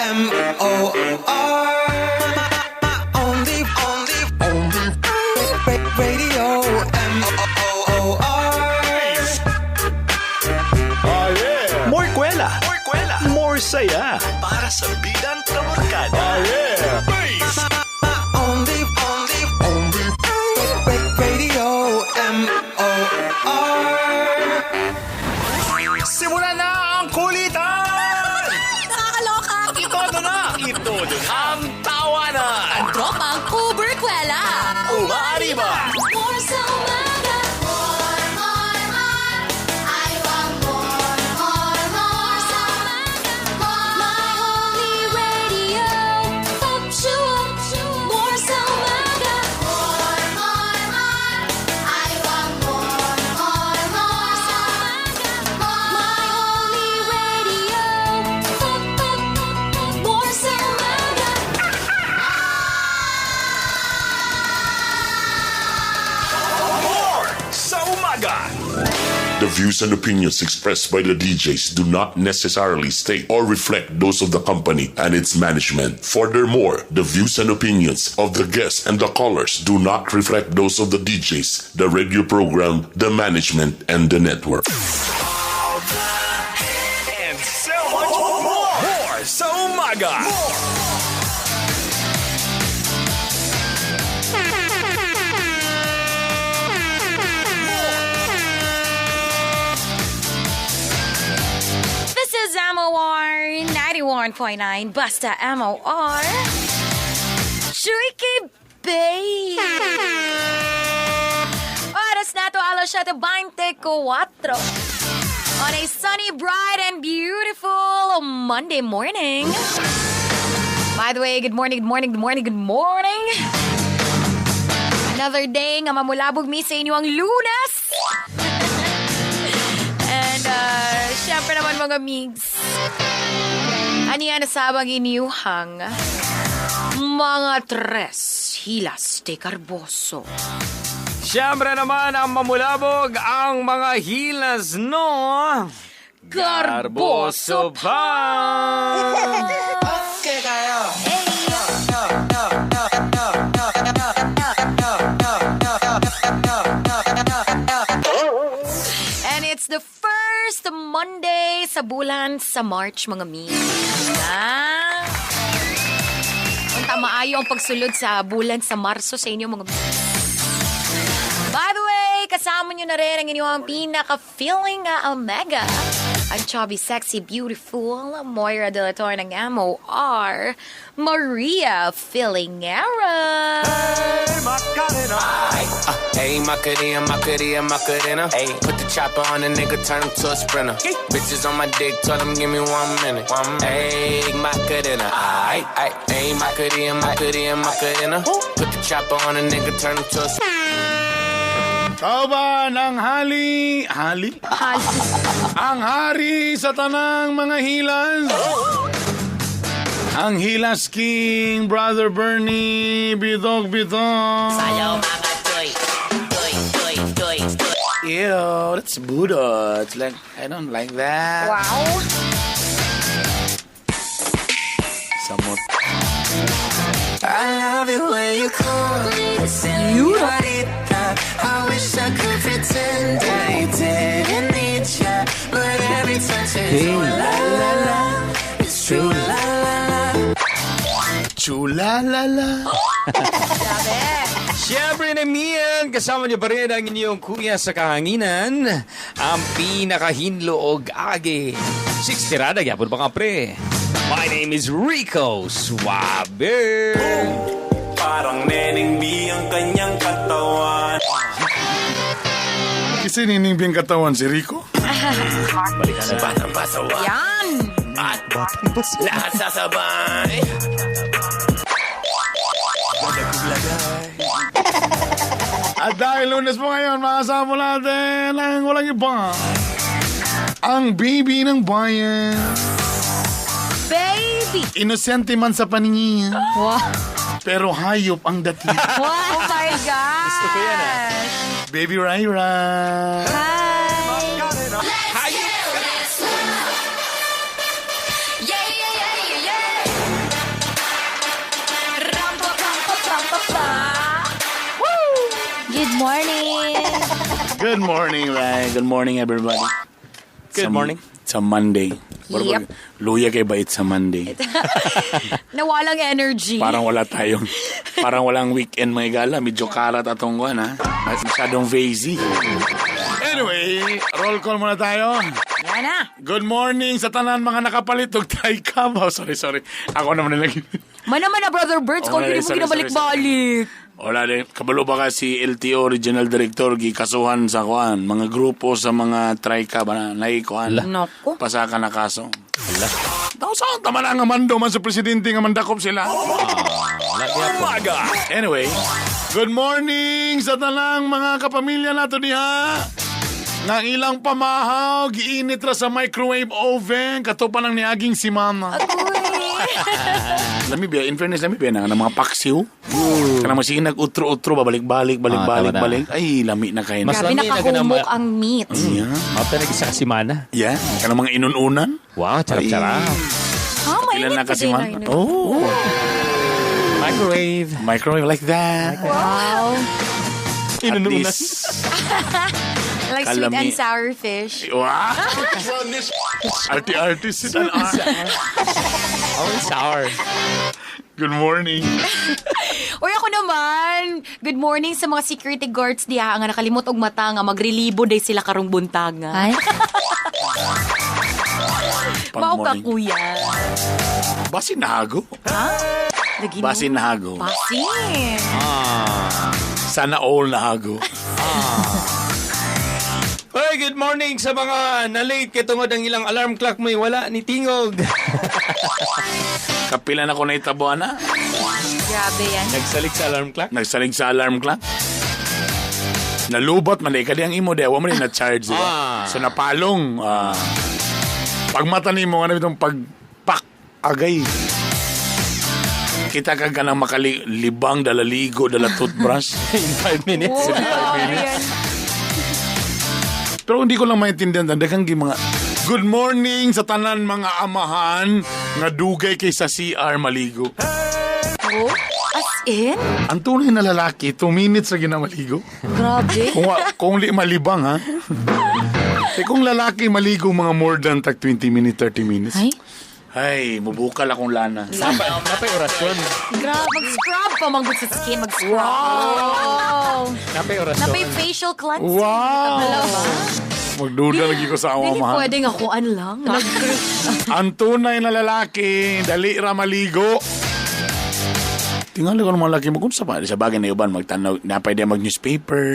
M-O-R. Only, only, only radio M-O-R. Oh, yeah. More kwela. More kwela. More saya. Para sa bidang kabarkada. Oh, yeah. Bass! Only, only, only radio M-O-R. Simula na ang kulitan! Nakakaloka! Itodo na! Itodo na! Ang tawanan! Ang tropang Uberkwela! Umaariba! More sa umaga! More, more, more! I want more, more, more sa umaga! More, my only radio! Up, more sa umaga! More, more, more! I want more, more, more sa umaga! More, my only radio! Up, up, more sa umaga! More sa umaga! The views and opinions expressed by the DJs do not necessarily state or reflect those of the company and its management. Furthermore, the views and opinions of the guests and the callers do not reflect those of the DJs, the radio program, the management, and the network. And so much more! More sa umaga! More! This is MOR 91.9 Basta MOR. Tricky Bay. Oras na to, alas 7:24 on a sunny, bright, and beautiful Monday morning. By the way, good morning, good morning, good morning, good morning. Another day nga mamulabog mi sa inyo ang Lunes. And, syempre naman, mga migs, aniya na sabang inyuhang mga tres hilas de Carboso. Siyempre naman ang mamulabog ang mga hilas, no? Garboso pa! Hey! And it's the first Monday sa bulan sa March, mga migs. Ah. Unta maayo ang pagsulod sa bulan sa Marso sa inyo, mga migs. By the way, kasama nyo na rin ang inyong pinaka-feeling nga Omega. Ang chubby, sexy, beautiful Moira de la Torre ng MOR, Maria Filingera. Hey, Macarena, Macarena, Macarena. Hey, put the chopper on the nigga, turn him to a sprinter. Bitches on my dick, tell him give me 1 minute. One Hey, Macarena, aight, aight. Hey, Macarena, Macarena, Macarena. Put the chopper on the nigga, turn him to a sprinter. Kauban ang hali... Hali? Hali. Ang hari sa tanang mga hilas. Ang Hilas King, Brother Bernie, Bidog Bidog. Sayaw, mga toy. Toy, toy, toy, toy. Ew, that's Buddha. It's like, I don't like that. Wow. Samot. I love it when you call me señorita. I wish I could pretend I didn't need ya, but every touch is ooh la la la. It's true la la la. Chula la la. Siyempre naman, kasama niyo pa rin ang inyong kuya sa kahanginan, ang pinakahinlo og agi. Six tirada, gyapon pa ka, pre. My name is Rico Suave. Parang Neneng B ang kanyang katawan. Kasi Nining B ang katawan si Rico. Balikan na. Batang pasawa Yan. at lahat sasabay. At dahil Lunes po ngayon, makasama po natin ang walang iba. Ang baby ng bayan. Baby. Inosente man sa paningin, Wow. pero hayop ang dating. Oh my gosh. Gusto ko yan, ah. Baby Raira. Hi. Hayop! Yeah. Good morning, Ray. Good morning, everybody. Good morning. It's a Monday. Yep. Luya kay bait sa Monday. Nawalang energy. Parang wala tayong, parang walang weekend may gala. Medyo karat atong kuan, ha? Masyadong vazy. Anyway, roll call muna tayo. Yan na. Good morning sa tanan mga nakapalit og Tricab. Oh, sorry, sorry. Ako naman nalagi. Mana man na, Brother Birds, Oh, kung hindi mo sorry, sorry, ginabalik-balik. Wala din. Kabalo ba ka si LTO Regional Director gikasuhan sa kuan mga grupo sa mga Tricab na naikuan. Nako. Pasaka na kaso. Ala. Daw saan tama na nga mando man sa presidente nga mandakop sila. Umaga. Anyway, good morning sa tanang mga kapamilya nato diha. Nga ang ilang pamahaw, giinit ra sa microwave oven, katupan ang niaging si mama. Lami biya, in fairness, lami biya na nga ng mga paksiw. Kanang masige nag-utro-utro, babalik-balik, balik-balik, Ah, tama na. balik. Ay, lami na kayo. Mas Grabe, lami na ganang nakahumok ang meat. Yeah. Mata na sa kasimana. Yeah. Kanang mga inununan. Wow, charap-charap. Ha, Ilan mainit na pa kasi din. man. ay, no? Oh. Microwave. Microwave like that. Wow. At least. Like sweet Kalami. and sour fish. Wow. Arty-arty sila. Oh, sour. Good morning. Uy, ako naman. Good morning sa mga security guards diha nga nakalimot og mata nga magrelibo day sila karong buntag nga. Ay, Mao ka Pag-morning. kuya. Basin nahago. Ha? Lagi no? Basin nahago. Basin. Sana all nahago. Hoy, good morning sa mga na-late kay tungod ang ilang alarm clock may wala ni tingog. Kapila na ko na itabuan na. Grabe yan. Nagsalig sa alarm clock. Nagsalig sa alarm clock. Nalubat man kadi ang imo di wa man na charge di ba? Ah. So napalong pagmata nimo ano itong pagpak agay. Kita ka ganang makalibang dala ligo dala toothbrush. In 5 minutes. In 5 minutes. Pero hindi ko lang maintindihan daghang gi mga Good morning sa tanan mga amahan nga dugay kay sa CR maligo. Oh, as in? Ang tunay na lalaki, 2 minutes na ginamaligo. Grabe. Kung li malibang ha. Eh kung lalaki maligo mga more than tag 20 minutes, 30 minutes. Ay, Ay, mubukal akong lana. Napay orasyon. Grabe, mag-scrub pa manggut sa skin, mag-scrub. Wow. Napay orasyon. Napay facial cleansing. Wow! Alam ba? Magduda lagi ko sa Hindi amamahan. pwedeng akuan lang. Ang tunay na lalaki, dali ra maligo. Tingali ko ng mga laki mo kung sa sa bagay na iban magtanaw, napay di mag newspaper.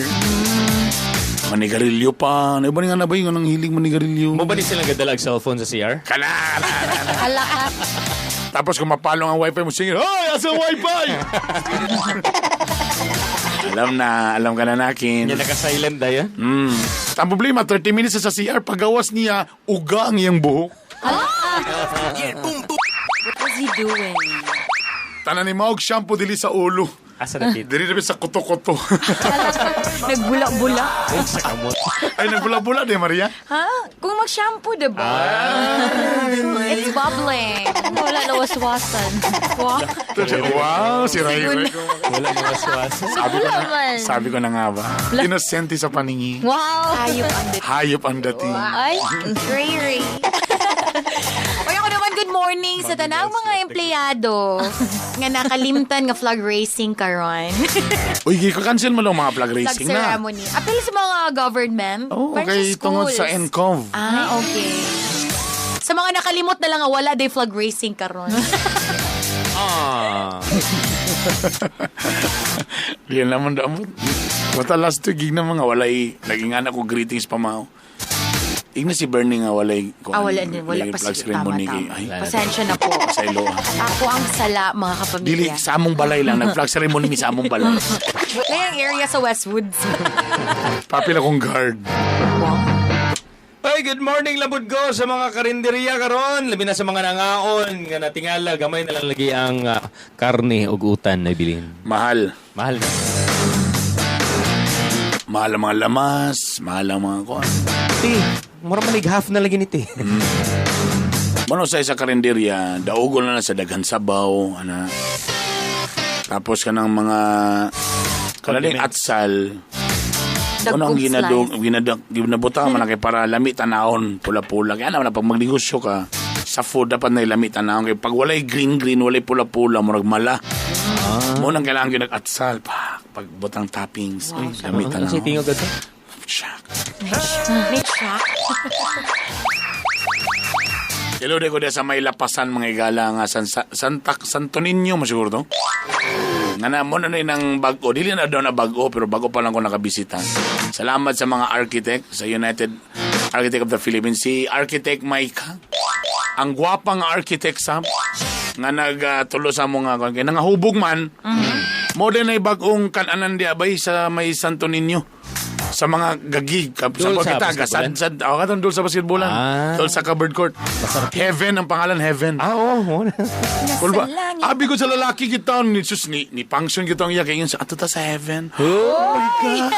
Manigarilyo pa. Naiban nga na ba yung anong hilig manigarilyo? Mo ba ni silang gadalag cellphone sa CR? Kala! ala ka. Tapos kung mapalong ang wifi mo, sige, Hoy! Asa ang wifi? Alam na, alam ka na nakin. Yan naka-silent da yan. Ang problema, 30 minutes sa CR, pagawas niya, uga ang iyang buhok. What was he doing? Tanan ni Maug shampoo dili sa ulo. Asa na dito? Dili na sa kuto-kuto. Nagbula-bula. Sa kamot. Ay, nagbula-bula di, Maria. Ha? Kung mag-shampoo, diba? It's bubbling. Wala na waswasan. Wow. Wow, si Ray Ray. Wala na waswas. Sabi ko na, Wala man. sabi ko na nga ba? Inosente sa paningin. Wow. Hayop ang dating. Hayop ang dating. Ay, Ray Ray. Oy, ako naman, good morning sa tanang mga empleyado nga nakalimtan nga flag racing karon. Uy, cancel mo lang mga flag Flag racing na. ceremony. Appeal sa mga government. Oh, Parang okay, sa tungod sa schools. NCOV. Ah, okay. Sa mga nakalimot na lang nga wala day flag racing karon. Ah. Di naman damot. Basta last week, na mga walay, naging anak ko greetings pa mao. Igna si Bernie nga walay. Ah, wala din. Wala pa flag siya. ceremony Tama, kay- tama. Ay, Pasensya na po. sa ilo. ah. Ako ang sala, mga Dili, kapamilya. sa among balay lang. Nag-flag ceremony mi sa among balay. Kaya ang area sa Westwoods. Papila kong guard. Hey, good morning labud ko sa mga karinderya karon, labi na sa mga nangaon nga natingala gamay na lang lagi ang karne ug utan na ibilin. Mahal. Mahal na. Mahal ang mga lamas. Mahal ang mga kuan. Ti, mura manig half na lagi ni ti. Mano sa isa karinderya, daugol na na sa daghan sabaw, ana. Tapos kanang mga kanaling atsal. Unang Dagkong ginadug slice. ginadag ginabuta man na kay para lami tanawon pula-pula. Kaya naman na pag magnegosyo ka sa food dapat na lami tanawon kay pag walay green green walay pula-pula murag mala. Mo nang kailangan gyud nag-atsal pa pagbutang toppings. Uy, lami Ano tanawon. sa tingog ato? Shock. May shock. Hello de ko sa may lapasan mga igala nga San, Santa Santo Niño mo siguro to. Nga na mo na nang bag-o dili na daw na bag-o pero bago pa lang ko nakabisita. Salamat sa mga architect sa United Architect of the Philippines si Architect Mike. Ang gwapang architect sa nga nagtulo sa mo nga kay nangahubog man. Mo din ay bag-ong kananan di abay sa may Santo Niño sa mga gagig sa Dul sa kita basketballan? gasad ako katong dul sa basketballan Ah. dul sa covered court. Heaven ang pangalan Heaven. Ah, oo. Oh, Kulba, Nasa langit. abi ko sa lalaki kita ni sus ni function kita ang iya kay sa ato ta sa heaven. Oh my God.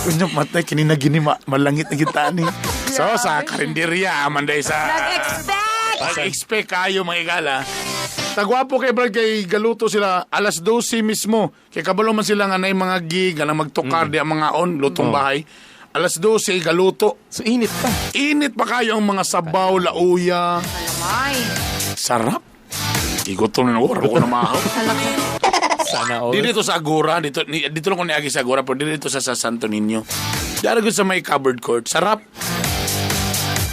Unya matay kini na gini malangit na kita ni. So sa karinderya man day sa Nag-expect! Pag-expect kayo mga igala. Tagwapo kay Brad kay galuto sila alas 12 mismo. Kay kabalo man sila nga nay mga gig, nga magtukar di ang mga on lutong bahay. Alas 12 galuto. So, init pa. Init pa kayo ang mga sabaw, lauya. Ay, Sarap. Igutom na ako, ko na mahaw. Sana all. Di dito sa Agora, dito, dito lang ko niagi sa Agora, pero di dito sa Santo Niño. Diyan ko sa may covered court. Sarap.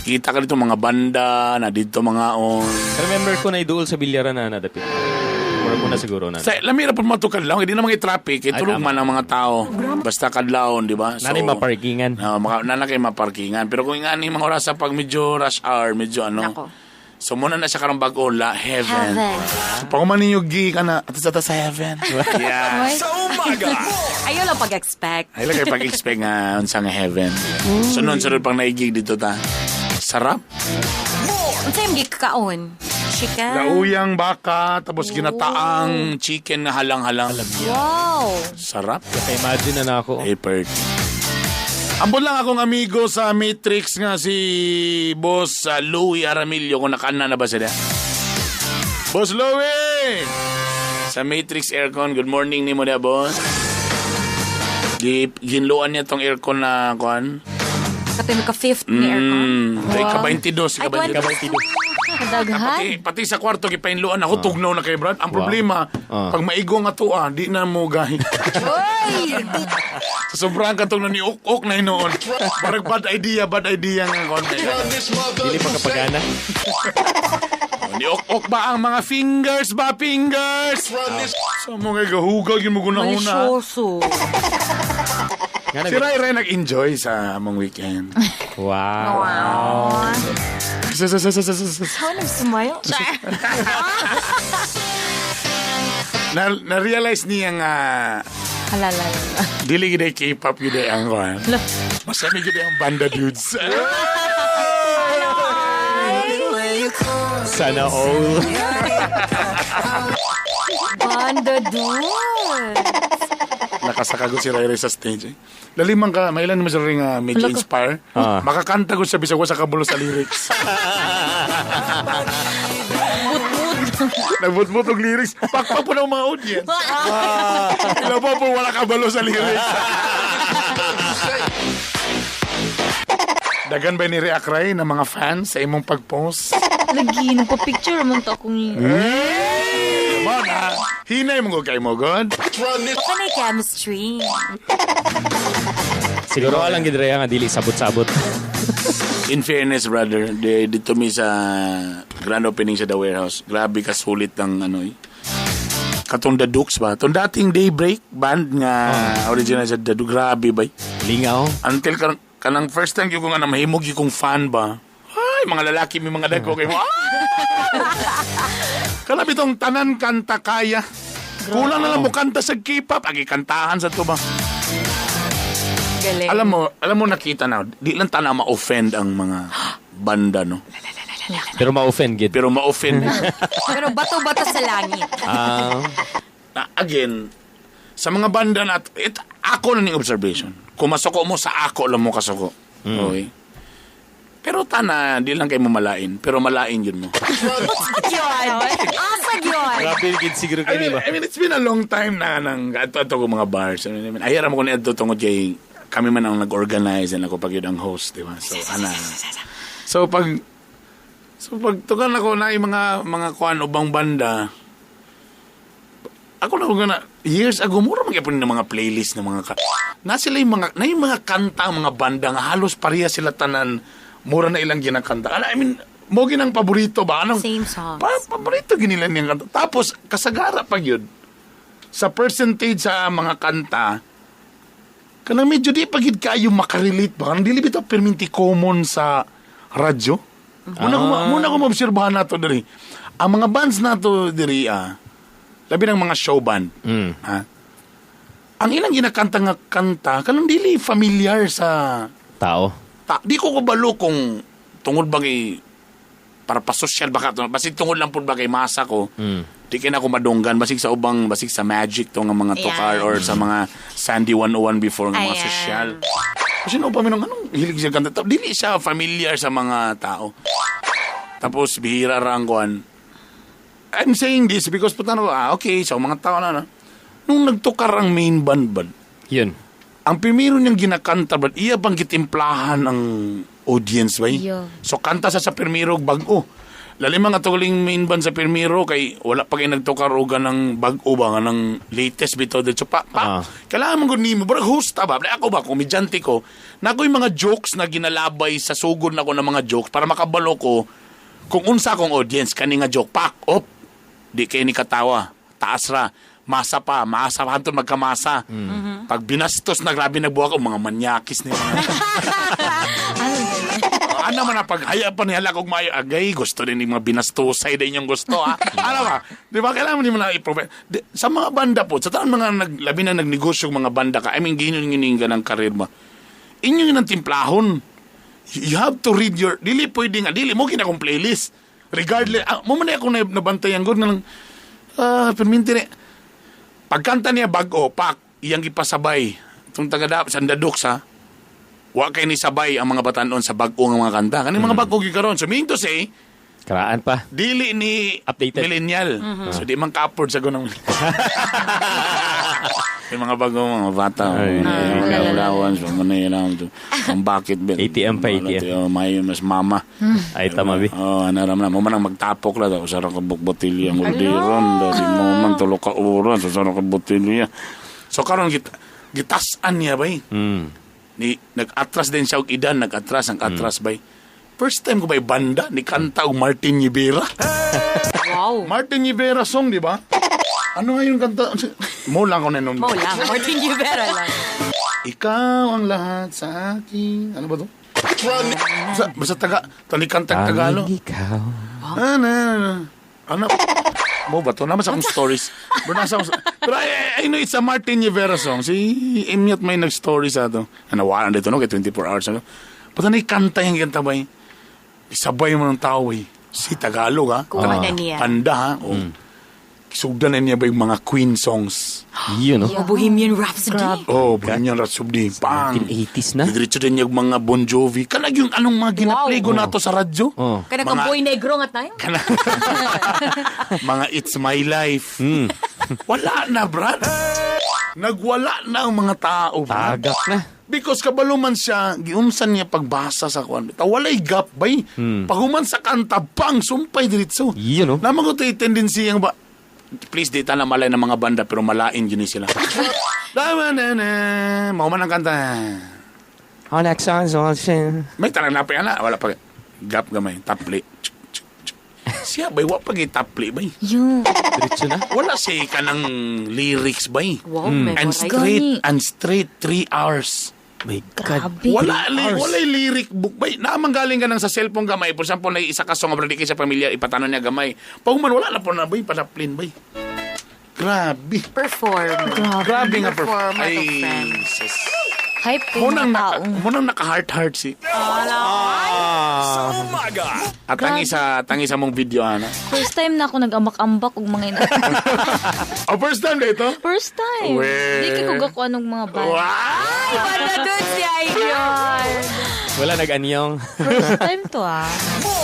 Kita ka dito mga banda, na dito mga on. Remember ko na iduol sa bilyaran na nadapit. Mura ko na siguro na. Sa, lami na po matukadlaw, hindi na mga traffic, eh, Ay, tulog tama. man ang mga tao. Basta kadlawon, di ba? Nanay maparkingan. No, nana kay maparkingan. Pero kung nga ni mga oras sa pag medyo rush hour, medyo ano. Nako. So muna na siya karong bago la heaven. Heaven. So pag man ninyo gig ana ato sa ta sa heaven. Yeah. Ay. Sa umaga, Ayaw lang pag-expect. Ay lang kay pag-expect nga unsa nga heaven. So nun sunod pang naigig dito ta. Sarap. Unsa yung gikaon? Chicken? Lauyang baka tapos ginataang chicken na halang-halang. Wow! Sarap. Imagine na ako. Hey, Pert. Ambon lang akong amigo sa Matrix nga si Boss Louie Aramillo kung nakana na ba sila. Boss Louie! Sa Matrix Aircon, good morning ni mo na, boss. Ginluan niya tong aircon na kuan. Kato yung ka-fifth ni aircon. Ay, ka-22, Ay, ka-22. Kadaghan. Pati sa kwarto, gipainluan ako, tugnaw na kay Brad. Ang problema, pag maigo nga tuwa, di na mo gahi. Uy! Sa sobrang katong na ni ok-ok na hinoon. Parang bad idea nga kon. Dili pa kapagana. Ni ok-ok ba ang mga fingers ba, fingers? Sa mga gahugag yung mga gunahuna. Malisyoso. Nga Si Rai Rai nag-enjoy sa among weekend. Wow. Wow. Sa- How nag-smile? Char. Na-realize niya nga Halala. dili gid ay K-pop gid ay ang kuan. Masami gid ay ang banda dudes. Sana all. Banda dude. Nakasakagot si Rai Rai sa stage. Eh. Lalimang ka, mailan mo siya rin nga medyo inspire. Ah. Makakanta ko siya bisag wa sa kabulo sa lyrics. Nagbutbut og lyrics. Pakpak po ng mga audience. Ila po po wala kabalo sa lyrics. Dagan ba ni react Rai ng mga fans sa imong pag-post? Lagi, nagpa-picture man to akong Mo na. Hinay mo ko kay mo, God. Baka na chemistry. Siguro alang gid Rhea nga dili sabot-sabot. In fairness, brother, dito mi sa grand opening sa The Warehouse. Grabe ka sulit ng ano eh. Katong The Dukes ba? Katong dating Daybreak band nga original sa The Dukes. Grabe ba? Lingaw. Until kanang first time ko nga na mahimog yung kong fan ba? Ay, mga lalaki may mga dagko kayo. Ah! Kalabi tong tanan kanta kaya. Kulang na lang mo kanta sa K-pop. Agi kantahan sa to ba? Galing. Alam mo nakita na, di lang tana ma-offend ang mga banda, no? Pero ma-offend gid. Pero ma-offend. Pero bato-bato sa langit. Ah, Na, again, sa mga banda na, ako na ning observation. Kung masuko mo, sa ako lang mo kasuko. Okay? Pero tana, di lang kayo mamalain. Pero malain yun mo. Asag yun. Asag yun. grabe gid siguro I kay mean, ba. I mean, it's been a long time na nang ato ko mga bars. I mean, ayaw mo ko ni adto tungod kay Kami man ang nag-organize and ako pag yun ang host, di ba? So, ana. So pag tugan ako na yung mga kuan ubang banda, ako na na years ago mura magyapon ng mga playlist ng mga ka, na sila yung mga na yung mga kanta ang mga banda nga halos pareha sila tanan, mura na ilang ginakanta. Ala, I mean, mo ginang paborito ba anong Same songs. Paborito ginila niyang kanta. Tapos kasagara pag yun sa percentage sa mga kanta, kanang medyo di pag yun kayo makarelate ba, kanang dili bitaw perminti common sa radyo. Muna ko maobserbahan nato diri ang mga bands nato diri, labi ng mga show band. Ha? Ang ilang ginakanta nga kanta, kanang dili familiar sa Tao. Di ko kabalo kung tungod ba kay para pa-social ba ka to. Basig tungod lang pud ba kay masa ko. Di kay na ako madunggan basig sa ubang, basig sa magic to nga mga tokar or sa mga Sandy 101 before nga mga social. Kasi no pa minong anong hilig siya kanta. Dili siya familiar sa mga tao. Tapos bihira ra ang kuan. I'm saying this because puta na, okay, so mga tao na. Nung nagtukar ang main band band, Yun. Ang primero niyang ginakanta band, iya bang gitimplahan ang audience bay? Iyo. So kanta sa primero bag-o. Lali mga tuling main band sa primero kay wala pa kay nagtukar og ng bag-o ba nga ng latest bitaw dito pa, pa. Kailangan mo gud nimo brag host ta ba? Ako ba komedyante ko, na ako'y mga jokes na ginalabay sa sugod nako ng mga jokes para makabalo ko kung unsa akong audience kani nga joke pak op di kay ni katawa, taas ra, masa pa, masa pa hantod magkamasa. Pag binastos na grabe nagbuwak og mga manyakis ni mga ano man na pag haya pa nihala kog maayo agay gusto din yung mga binastosay din yung gusto, ha. Ano ba, di ba kailangan mo na i-provide sa mga banda po, sa taon mga nag, labi na nagnegosyo mga banda ka, I mean ginon yun yung ganang karir ba, inyo yun ang timplahon. You have to read your, dili pwede nga dili mo gina akong playlist regardless, mo man na ako nabantayan gud nga lang, perminti ni pagkanta niya bag-o pak iyang gipasabay itong taga sandadok sa wa kay ni sabay ang mga batanon sa bag-o nga mga kanta. Kani mga bag-o gyud karon. So meaning to say, Karaan pa. dili ni updated millennial. So di man ka-afford sa gunang yung mga bago mga bata. Ulawan so man na yun. Ang bakit ba? ATM pa, ATM. May mas mama. Ay, tama, bi. Oh, ano ram na mo man ang magtapok la daw sa ka botilya ang orderon di mo man tulo ka oras sa ka botilya. So karon gitas-an niya bay. Ni nag-atras din siya og idan, nag-atras ang atras bay. First time ko bay banda ni kanta og Martin Rivera. Wow. Martin Rivera song, di ba? Ano nga yung kanta? Mo lang ko na nung. Mo lang. Martin Rivera lang. Ikaw ang lahat sa akin. Ano ba to? Basta taga, tanikantag Tagalog. Ikaw. Ano, ano, ano? Mo ba to? Naman sa akong stories. Pero nasa akong, pero I know it's a Martin Rivera song. Si Emyat may nag-story sa ato. Ano, wala dito no? Kay 24 hours. Ano? Ba't na kanta yung kanta ba eh? Isabay mo ng tao eh. Si Tagalog ha? Kuha na niya. Panda ha? O. Sugdan na niya ba yung mga Queen songs? Yun, no? Oh, Bohemian Rhapsody. Oh, Bohemian Rhapsody. Pang. 1980s na. Diretso din yung mga Bon Jovi. Kanag yung anong mga ginaplay ko Wow. nato sa radyo. Oh. Kanang Mga- boy negro nga time. Mga It's My Life. Wala na, Brad. Nagwala na ang mga tao, Brad. Tagak na. Because kabalo man siya, giunsan niya pagbasa sa kuan. Ta walay gap bay. Paghuman sa kanta, bang, sumpay diretso. Yun, no? Naman ko tayo tendency ang ba, please, di ta na malay ng mga banda, pero malain yun sila. Tama na na. Mauman ang kanta. All next song, all sin. May tarang napay ana, wala pa. Gap gamay, tapli. Tsk, tsk, tsk. Siya bay, wa pa tapli bay. Yun. Diretso na. Wala siya ka ng lyrics bay. Wow, And memorize. straight, and straight 3 hours. My God. Grabe. Wala, walay lyric book. Bay, naman galing ka nang sa cellphone gamay. For example, na isa ka song, di kay sa pamilya, ipatanon niya gamay. Pag man, wala na po na bay, panaplin bay. Grabe. Perform. Grabe nga Perform, Ay, my friend. sis. Hype ko yung Munang mga naka, tao. munang naka-heart-heart si. Sa umaga. At ang isa mong video, ana. First time na ako nag-ambak-ambak og mga ina. Oh, first time dito? First time. Weh. Di kay ko gakuha ng mga band. Wow! Ay, wala dun si Idol. Wala nag-anyong. First time to ah.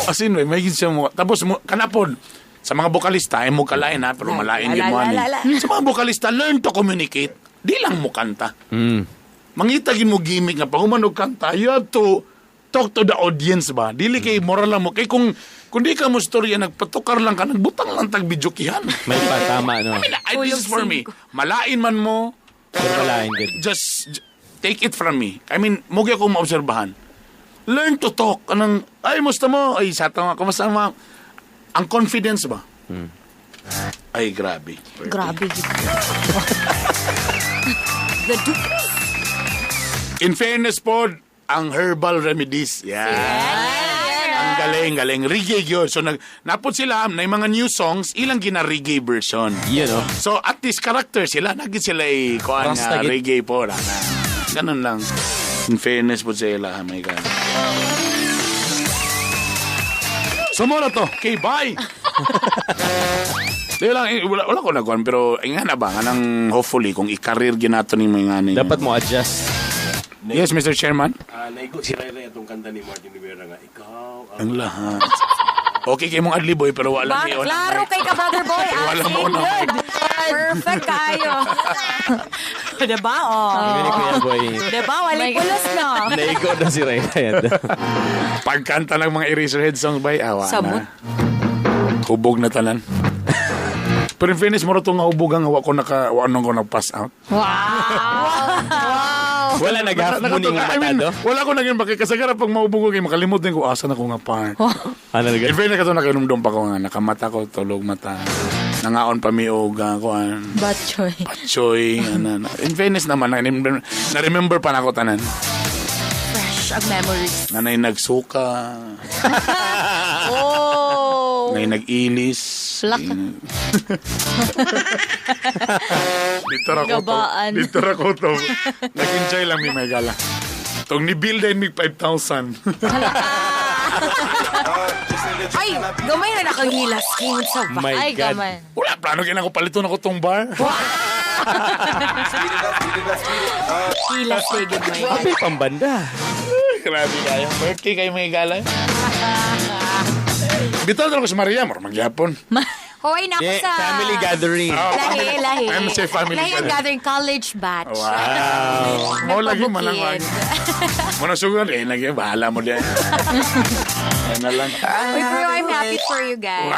As in, may siya mo. Tapos, mo, kanapon, sa mga bokalista, ay mo kalain ha, pero malain La, yun mo la, ani. la, la. Sa mga bokalista, learn to communicate. Di lang mo kanta. Mangita gid mo gimmick nga pag human og kanta, you have to talk to the audience ba? Dili kay moral lang mo. Kay kung di ka mo storya, nagpatukar lang ka, nagbutang lang tag videokihan. May patama, no? I mean, this is for me. Malain man mo, Pero malain gud. Just take it from me. I mean, mo gyud akong maobserbahan. Learn to talk. Anong, ay, musta mo? Ay, sa nga, kumusta mo? Ang confidence ba? Ay, grabe. Grabe. The Duke. In fairness po, ang herbal remedies. Yeah. Ang galing, galing. Reggae yun. So, napod sila, na yung mga new songs, ilang gina-reggae version. Yun, no? So, at least character sila. Naging sila eh, kuan Rasta nga, gid. reggae po. Na. Ganun lang. In fairness po sa ila, oh my God. So, muna to. Okay, bye! Di lang, eh, wala ko nagkuhan, pero eh, nga na ba, nga nang hopefully, kung i-career ginato ni mga ni. Dapat mo adjust. Yes, Mr. Chairman. Naigo si Ray Ray atong kanta ni Martin Rivera nga, ikaw Ang lahat. Okay kay mong adliboy, pero wala Ba, ni on. klaro kay ka, brother boy. Wala As mo in, na. good. Perfect kayo. Diba? Oh. Hindi ni Kuya Boy. Diba? Walay pulos no. Naigo na si Ray Ray. Pagkanta ng mga Eraserhead songs bay, awa Samot. na. Hubog na tanan. Pero in fairness, mura itong hubog ang wa ko naka, wa nung ko nag-pass out. Wow. Wala nag-half mooning I mean, matado. wala ko naging pakikasagara pag maubog ko kay makalimot din ko asa na ko nga part. Ano In fairness, kato nakainomdom pa ko nga nakamata ko tulog mata. Nangaon pa mi og kuan. Batchoy. Choy, ano, na. In fairness naman, na-remember pa na ako tanan. Fresh ang memories. Nanay nagsuka, Oh. nay nag-ilis. Plak. Dito ra ko to. Gabaan. Dito ra ko to. Nag-enjoy lang mi may gala. Tong ni bill din mig 5,000. Ay, gamay na nakahilas. King sa ba? My Ay, God. gamay. Wala plano kay nako paliton ako tong bar. Hilas kay gamay. Apil pambanda. Grabe kayo. Birthday kayo may gala. Bitaw na ko si Maria, mura magyapon. Hoy, nako Yeah, sa... family gathering. Oh, Lahi, lahi. I'm say family Lahi ang gathering college batch. Wow. Mo lagi man lang. Nagpabukid. Mo na sugar eh lagi bahala mo din. Yan na lang. Uy, pero I'm happy for you guys.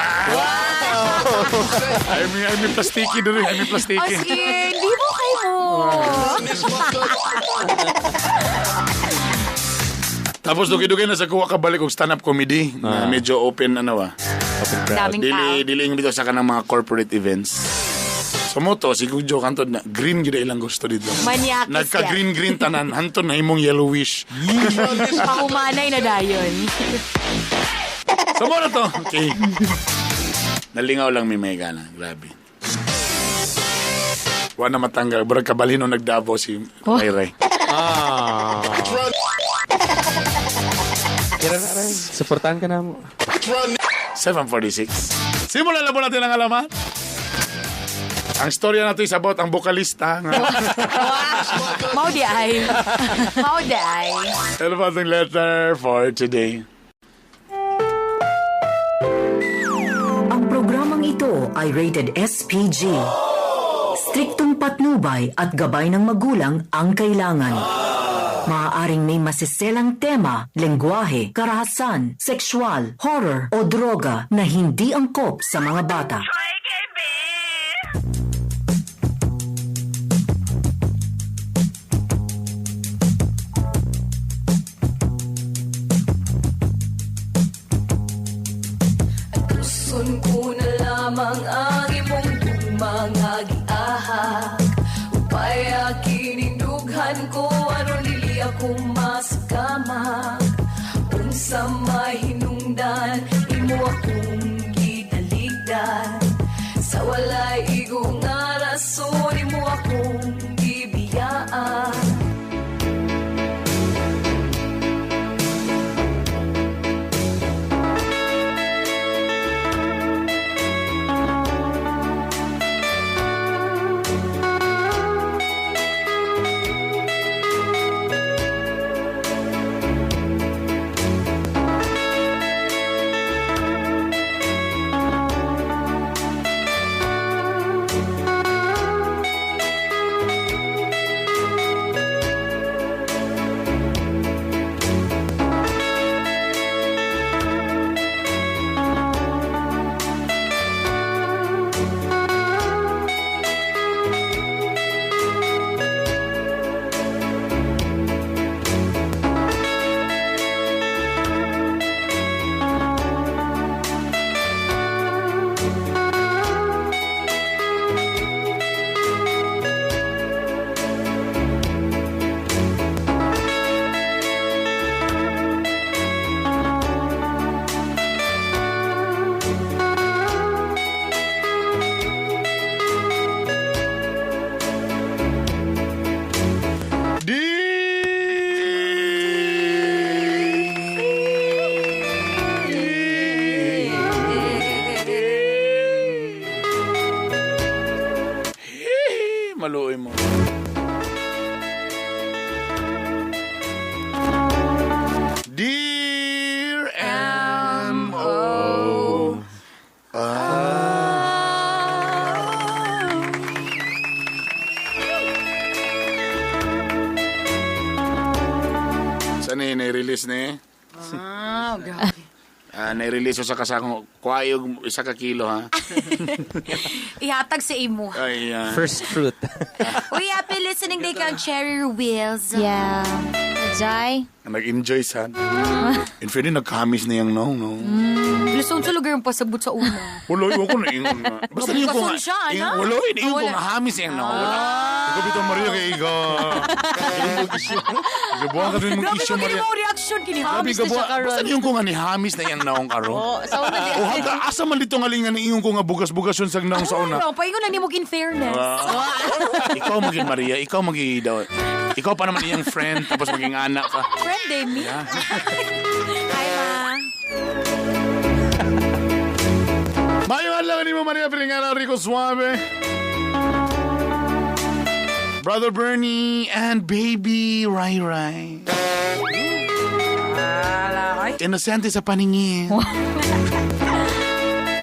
I'm plastiki diri, I'm As plastiki. in, di mo kayo. Tapos dugay-dugay na sa kuha kabalik og stand-up comedy na medyo open ano ah. Open crowd. Daming tao. Dili dili yung dito sa kanang mga corporate events. So mo to si Kujo kanto na green gyud ilang gusto dito. Manyakis Nagka green green tanan hanton na imong yellowish. Pahumanay na dayon. So mo na to. Okay. Nalingaw lang mi may gana. Grabe. Wa na matanggal. Burag kabalhin nung nagdavo si Ray Ray. Ah. Kira na, Ray. Suportahan ka na mo. 7:46. Simulan na po natin ang alamat. Ang storya natin is about ang bokalista. Nga. Mau di ay. Mau di ay. Ano ba itong letter for today? Ang programang ito ay rated SPG. Striktong patnubay at gabay ng magulang ang kailangan. Maaaring may masiselang tema, lengguwahe, karahasan, sexual, horror o droga na hindi angkop sa mga bata. Tuson ko na lamang ang imong gugma nga giahak. Upay kinindugan ko aron dili ako masakamak. Unsa may hinungdan imo akong gitaligdan. Sa walay igo nga rason imo akong gibiyaan. maluoy mo. Dear M.O. Saan eh, nai-release na eh? Ah, grabe. Ah, nai-release ko sa kasakong kuwayog isa ka kilo ha. Ihatag sa imo. Ay, ah. First fruit. Uy, happy listening day kang Cherry Wheels. Yeah. Jai. Nag-enjoy sad. In fairness, nagkahamis na yung no, no. Lusong sa lugar yung pasabot sa una. Wala, iwan ko na ingon nga. Basta niyo ko nga. Kasun siya, ana? Wala, ingon ko Wala. nga hamis yung no. Wala. Ikaw bitaw Maria kay Iga. Gabuhan ka din mong Grabe issue pa Maria. kini mo reaction kini Grabe hamis na siya gabuhan. karon. Basta niyo ko nga ni hamis na yung naong karon. Oh, sa una di. O hangga asa man dito nga lingan ingon ko nga bugas-bugas yun sa naong sa una. Ano, paingon na nimo in fairness. Ah. Ikaw maging Maria, ikaw maging daw. Ikaw pa naman iyang friend tapos maging anak ka. Friend Demi. Yeah. Hi, ma. Mayo adlaw nimo Maria Piringana Rico Suave. Brother Bernie and baby Rai Rai. Inosente sa paningin.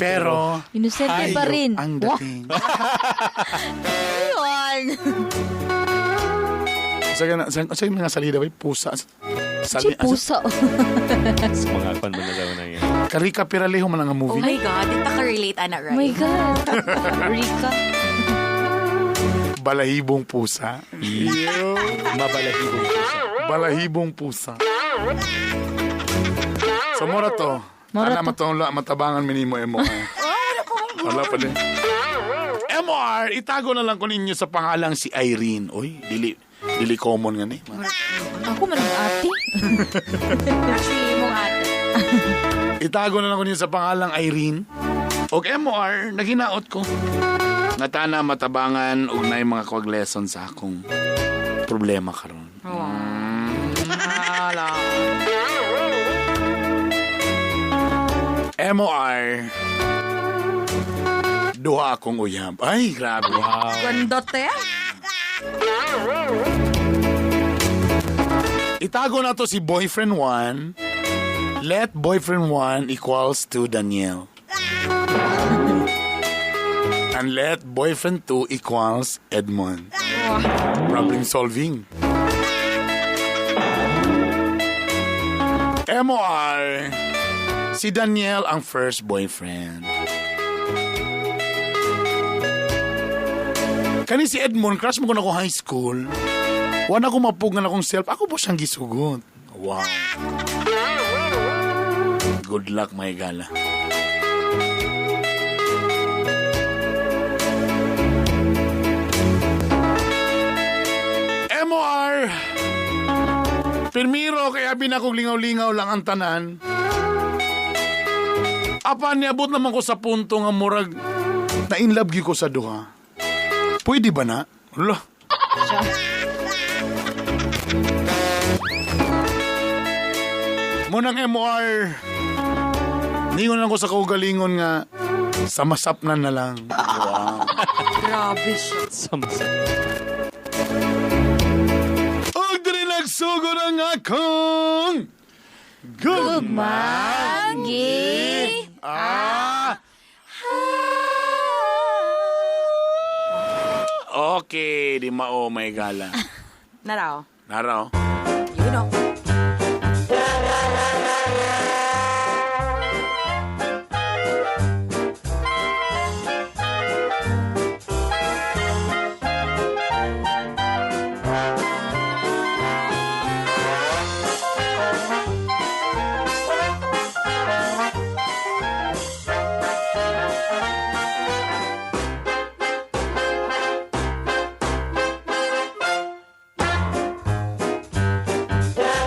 Pero Inosente pa rin. ang dating. Ayun. Sa sa sa mga salida bay pusa. Si puso. Sa mga kwan man na daw na yan. Karika Peralejo man ang Oh movie. my God, di ta ka-relate, ana, right? Oh my God. Rika. Balahibong pusa. Yo. Mabalahibong pusa. Balahibong pusa. So mora to. Mora Ana matong matabangan minimo emo. Wala pa din. MR, itago na lang ko ninyo sa pangalang si Irene. Uy, dili dili common nga ni. Ako man ang ate. Actually, imong ate. Itago na lang ko ninyo sa pangalang Irene. Og MR, naginaot ko. Natana matabangan og nay mga kwag lesson sa akong problema karon. Ala. MOR, duha akong uyab. Ay, grabe. Wow. Ganda, te. Itago na to si boyfriend 1. Let boyfriend 1 equals to Daniel. And let boyfriend 2 equals Edmond. Problem solving. MOR, si Daniel ang first boyfriend. Kani si Edmond, crush mo ko na ko high school. Wala ko mapugan akong self. Ako po siyang gisugot. Wow. Good luck, my gala. MOR! Pirmiro, kaya binakog lingaw-lingaw lang ang tanan. Apan, niabot naman ko sa punto nga murag na in love gyud ko sa duha. Pwede ba na? Hala. Munang MOR, ningon lang ko sa kaugalingon nga, samasapnan na lang. Wow. Grabe siya. Samasap. Og diri nagsugod ang akong gugma Gi. Ah. Okay, di mao may gala. Naraw. Naraw. You know. Thank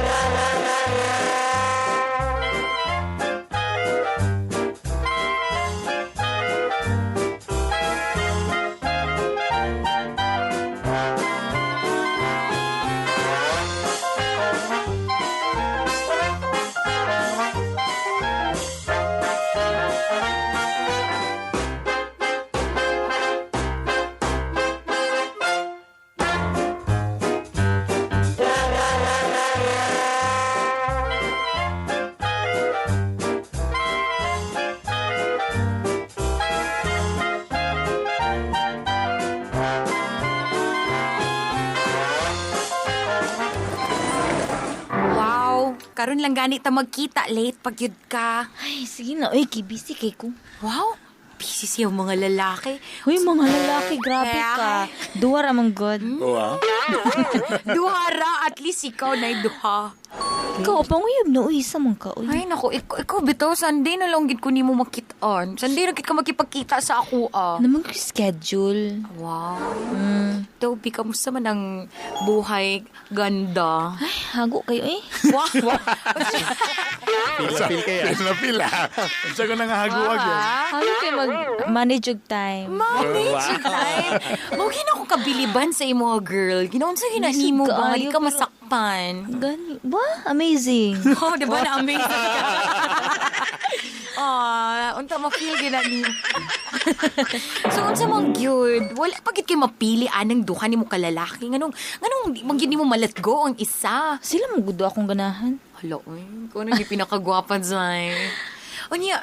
Karon lang gani ta magkita, late pag yun ka. Ay, sige na. Uy, kay busy kay ko. Wow, busy siya mga lalaki. Uy, mga lalaki, grabe ka. Duwa ra man god. Oo ah. Duha ra, at least ikaw na duha. Ikaw, panguyab na, uy, isa man ka, uy. Ay, nako, ikaw, bitaw, Sunday na lang gid ko nimo makitaan. Sunday na gid ka makipagkita sa ako, ah. Naman ko schedule. Wow. Toby, kamusta man ang buhay ganda? Ay, hago kayo, eh. Wow. Pila-pil kaya. Pila-pila. Unsa ko nang haguag yun? Hago kayo mag-manage og time. Manage your time. Mao gina ko kabiliban sa imo girl. Ginaunsa gina Lisod nimo ba? Di kaayo, ka pero- masakpan. Gani, ba? Amazing. Oh, di ba na amazing ka? Ah, unta ma-feel gina nimo. So unsa man gyud? Wala pa gid kay mapili anang duha nimo kalalaki. Nganong nganong di man gyud nimo ma-let go ang isa? Sila mo gudo akong ganahan. Hala, uy, ikaw na yung pinakagwapa, Zay. Unya,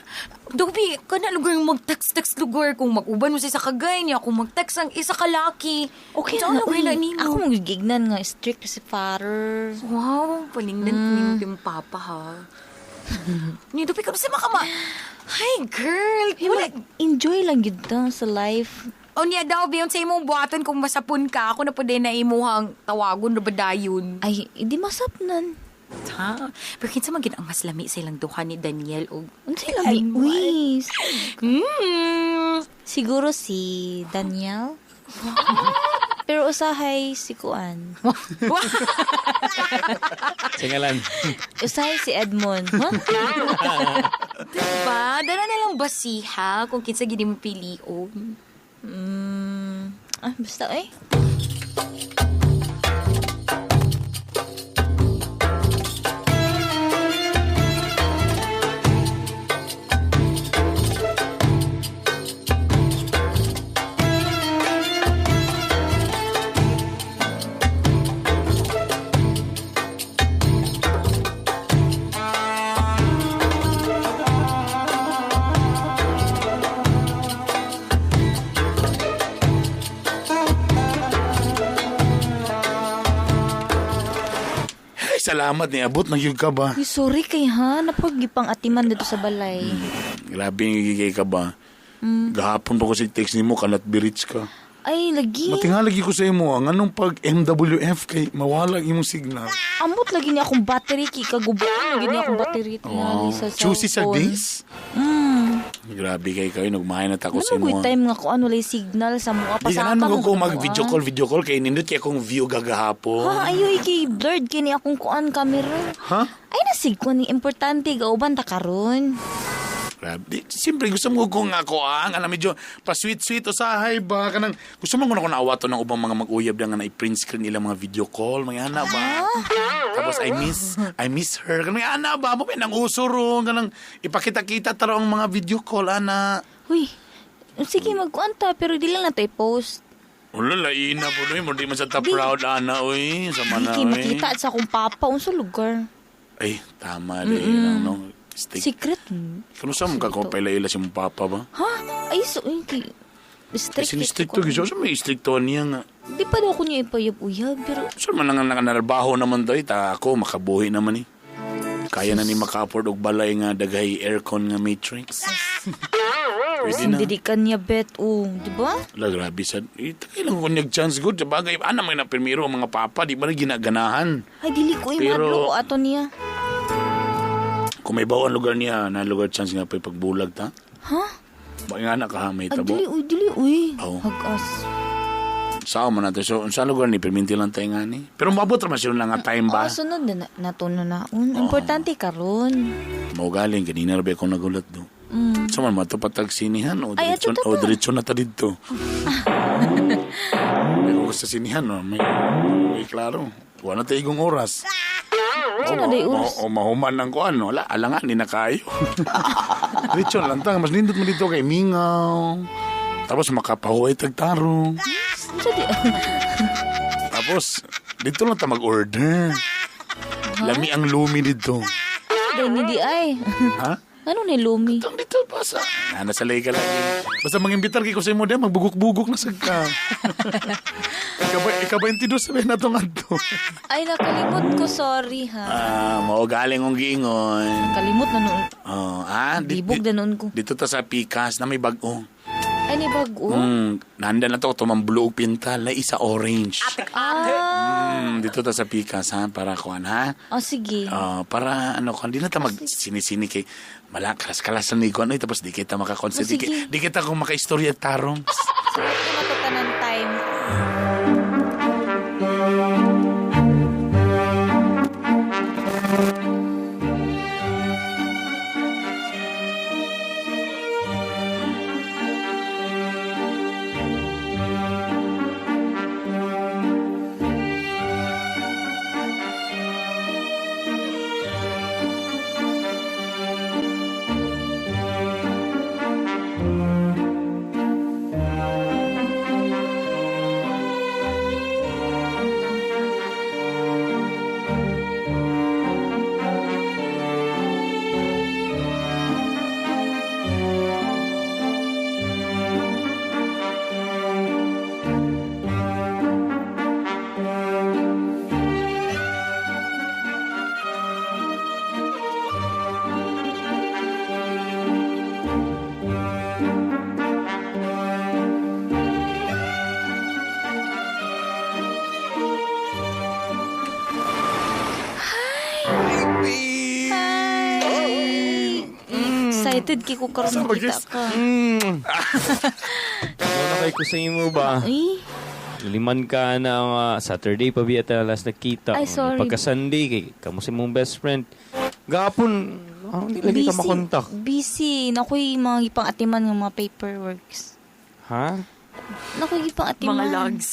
Dobby, kana lugar yung mag-text-text lugar. Kung mag-uban mo sa isa kagay niya, kung mag-text ang isa kalaki. Okay Unsa na, lugar uy. na nimo? Ako mong gignan nga, strict si father. Wow, paningnan mm. yung papa, ha? Ni Dobby, kamusta makama? Hi, girl. Wala. Enjoy lang yun ta sa life. Unya, Dobby, unsa imong buhaton kung masapon ka, ako na po din na imuhang tawagon na ba dayon? Ay, hindi masapnan. Ha? Pero kinsa man gid ang mas lami sa ilang duha ni Daniel og Unsay lami? Uy. Mm. Siguro si Daniel. Pero usahay si Kuan. Singalan. Usahay si Edmond. Huh? Diba? Dala na lang basiha kung kinsa gid mo pilion. Ah, basta eh. Ay, salamat ni abot na gyud ka ba? Uy, sorry kay ha. Napagipang atiman dito sa balay. Grabe nga gigay ka ba? Gahapon pa ko sa text nimo kanat birich ka. Ay, lagi. Matingalagi ko sa imo ang anong pag MWF kay mawala ang imong signal. Ambot lagi niya akong battery kay kagubaan lagi niya akong battery tingali sa Choosy sa cellphone. days? Grabe kay kayo nagmahay na ta ko sa Ano imo. mo time nga kuan walay signal sa mga Di pasaka kanan mo ko mag video call video call kay nindot kay akong view gagahapon. Ha, ayo ikay blurred kini akong kuan camera. Ha? Ay nasig ko ni importante gauban ta karon. Grabe. Di, siyempre gusto mo kung ako ang alam medyo pa sweet sweet usahay ba kanang gusto mo ko na awato ng ubang mga mag-uyab na nga na i-print screen nila mga video call mga ana ba. Tapos I miss her kanang mga ana ba mo nang uso ron kanang ipakita-kita taro ang mga video call ana. Uy, sige magkuan ta pero di lang nato i-post. Wala laina po doy mo di man sa ta proud ana oy sa Di mana kay oy. makita sa akong papa unsa lugar. Ay tama di lang no. Stick. Secret. Kano sa mga kapaila-ila si mong papa ba? Ha? Ay so ay, kay strict. Kasi ni stricto gyud siya, may stricto niya nga. Di pa daw ako niya ipayab-uyab pero Sure man nga nakanarbaho naman daw, ta ako makabuhi naman eh. Kaya na ni maka-afford og balay nga daghay aircon nga matrix. Pwede na. hindi ka niya bet oh, di ba? Wala, grabe sad. Eh, tagay lang ko niyag chance good. Sa bagay, ana may napirmiro ang mga papa, di ba na ginaganahan? Ay dili ko Pero- imadlo ko ato niya. Kung may bawang lugar niya, na lugar chance nga pa pagbulag ta. Ha? Ba nga na ka ha, may Ay, tabo. dili uy, dili uy. Oo. Hagas. Sao man natin. So, sa lugar ni, perminti lang tayo nga ni. Pero mabot naman sila nga time ba? Oo, sunod na nato na naon. Importante karon. Mao galing, kanina rabi ako nagulat do. Sa man, matupatag sinihan o Ay, diretso, ato, o tata. diretso na ta dito. May ko sa sinihan, no? May klaro. Wala na tayo igong oras. Unsa na day oras? O mahuman ang kuan, no? Wala, alangan, di na kayo. Diretso na lang ta. Mas nindot mo dito kay Mingaw. Tapos makapahuway tagtaro. Unsa di? Tapos, dito lang ta mag-order. Lami ang lumi dito. Day ni di ay. Ha? Ano ni Lumi? Katong dito pa sa... Na, nasa lay ka lagi. Basta mangimbitar kay ko sa imo diyan, magbugok-bugok na sad ka. Ika 22 sabihin na itong adto. Ay, nakalimot ko. Sorry, ha. Ah, mao galing ang giingon. Kalimot na noon. Oh, ah, Libog na noon ko. Dito ta sa Pikas na may bag-o. Ay, ni bago. Nanda na to tumamblo og pintal na isa orange. Ah. Dito ta sa Pikas ha para kuan ha. Oh, sige. Oh, para ano kuan di na ta mag sini-sini kay malakalas-kalas ni kuan oy tapos di kita makakonsen Oh, di, sige. di kita kung makaistorya tarong. Sige, matutanan time. Excited kay ko karon makita ka. Ano na kay ko sa imo ba? Ay, Liman ka na Saturday pa biya ta last nagkita. Ay, sorry. Pagka Sunday kay kamo si mong best friend. Gapon, hindi lagi ka makontak. Busy. Nakoy mga gipang-atiman ng mga paperworks. Ha? Nakoy gipang-atiman. Mga logs.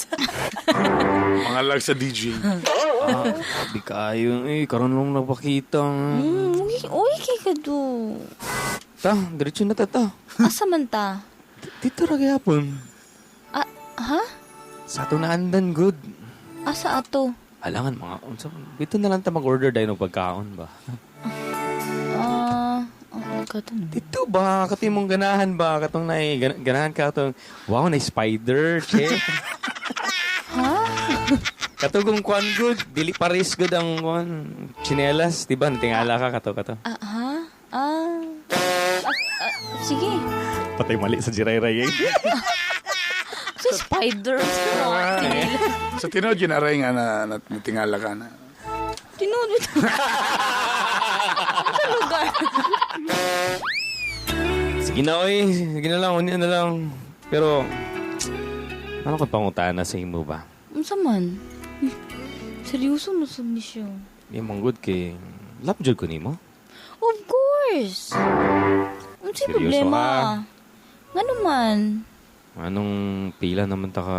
Mga lag sa DJ. Di kayo eh karon lang nagpakita. Uy, uy, kay ka do. Ta, diretso na ta ta. Asa man ta? Dito ra gihapon. Ah, ha? Sa ato na andan good. Asa ato? Alangan mga unsa dito na lang ta mag-order dahil ng pagkaon ba. Ah, oh, kato no. Dito ba kato imong ganahan ba katong nay ganahan ka katong wow na spider che. Ha? Katugong kwan good, dili pares good ang kwan tsinelas, di ba? Natingala ka kato kato. Ah, ha? Ah. Ah, sige. Patay mali sa jiray-ray eh. Sa spider. Sa tinuod yun aray nga na, na tingala ka na. Tinuod mo Sa lugar. Sige na oy, sige na lang, unya na lang. Pero ano ko pangutana sa imo ba? Unsa man? Seryoso mo sub ni siya. Di man good kay love jud ko nimo. Of course. Unsay Seryoso problema? ka? Ngano man? Anong pila naman ta ka